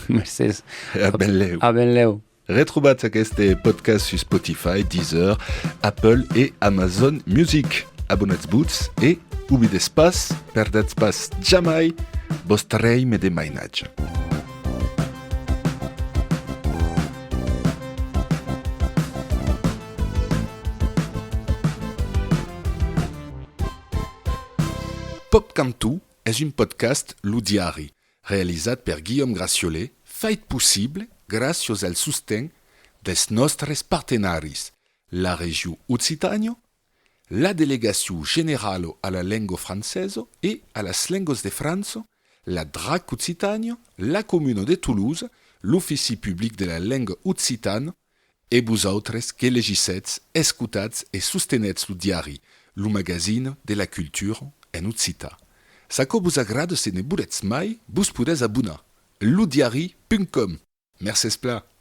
Mercés. E a benlèu. A benlèu. Retrobatz aqueste podcast sus Spotify, Deezer, Apple e Amazon Music. Abonatz-vos e oblidetz pas, perdatz pas jamai vòstre èime de mainatge. Pop Canton es un podcast Lo Diari, realizat per Guillaume Graciolet, fait possible gràcias al sosten dels nòstres partenaris, la Region Occitània, la Delegacion Generala a la Lenga Francesa e a las Lengas de França, la DRAC Occitània, la Comuna de Tolosa, l'Ofici Public de la Lenga Occitana, e vosautres que legissètz, escotatz e sostenètz Lo Diari, lo magazine de la cultura en occitan. S'aquò vos agrada, se ne volètz mai, vos podètz abonar. Lo diari punt com. Mercés plan.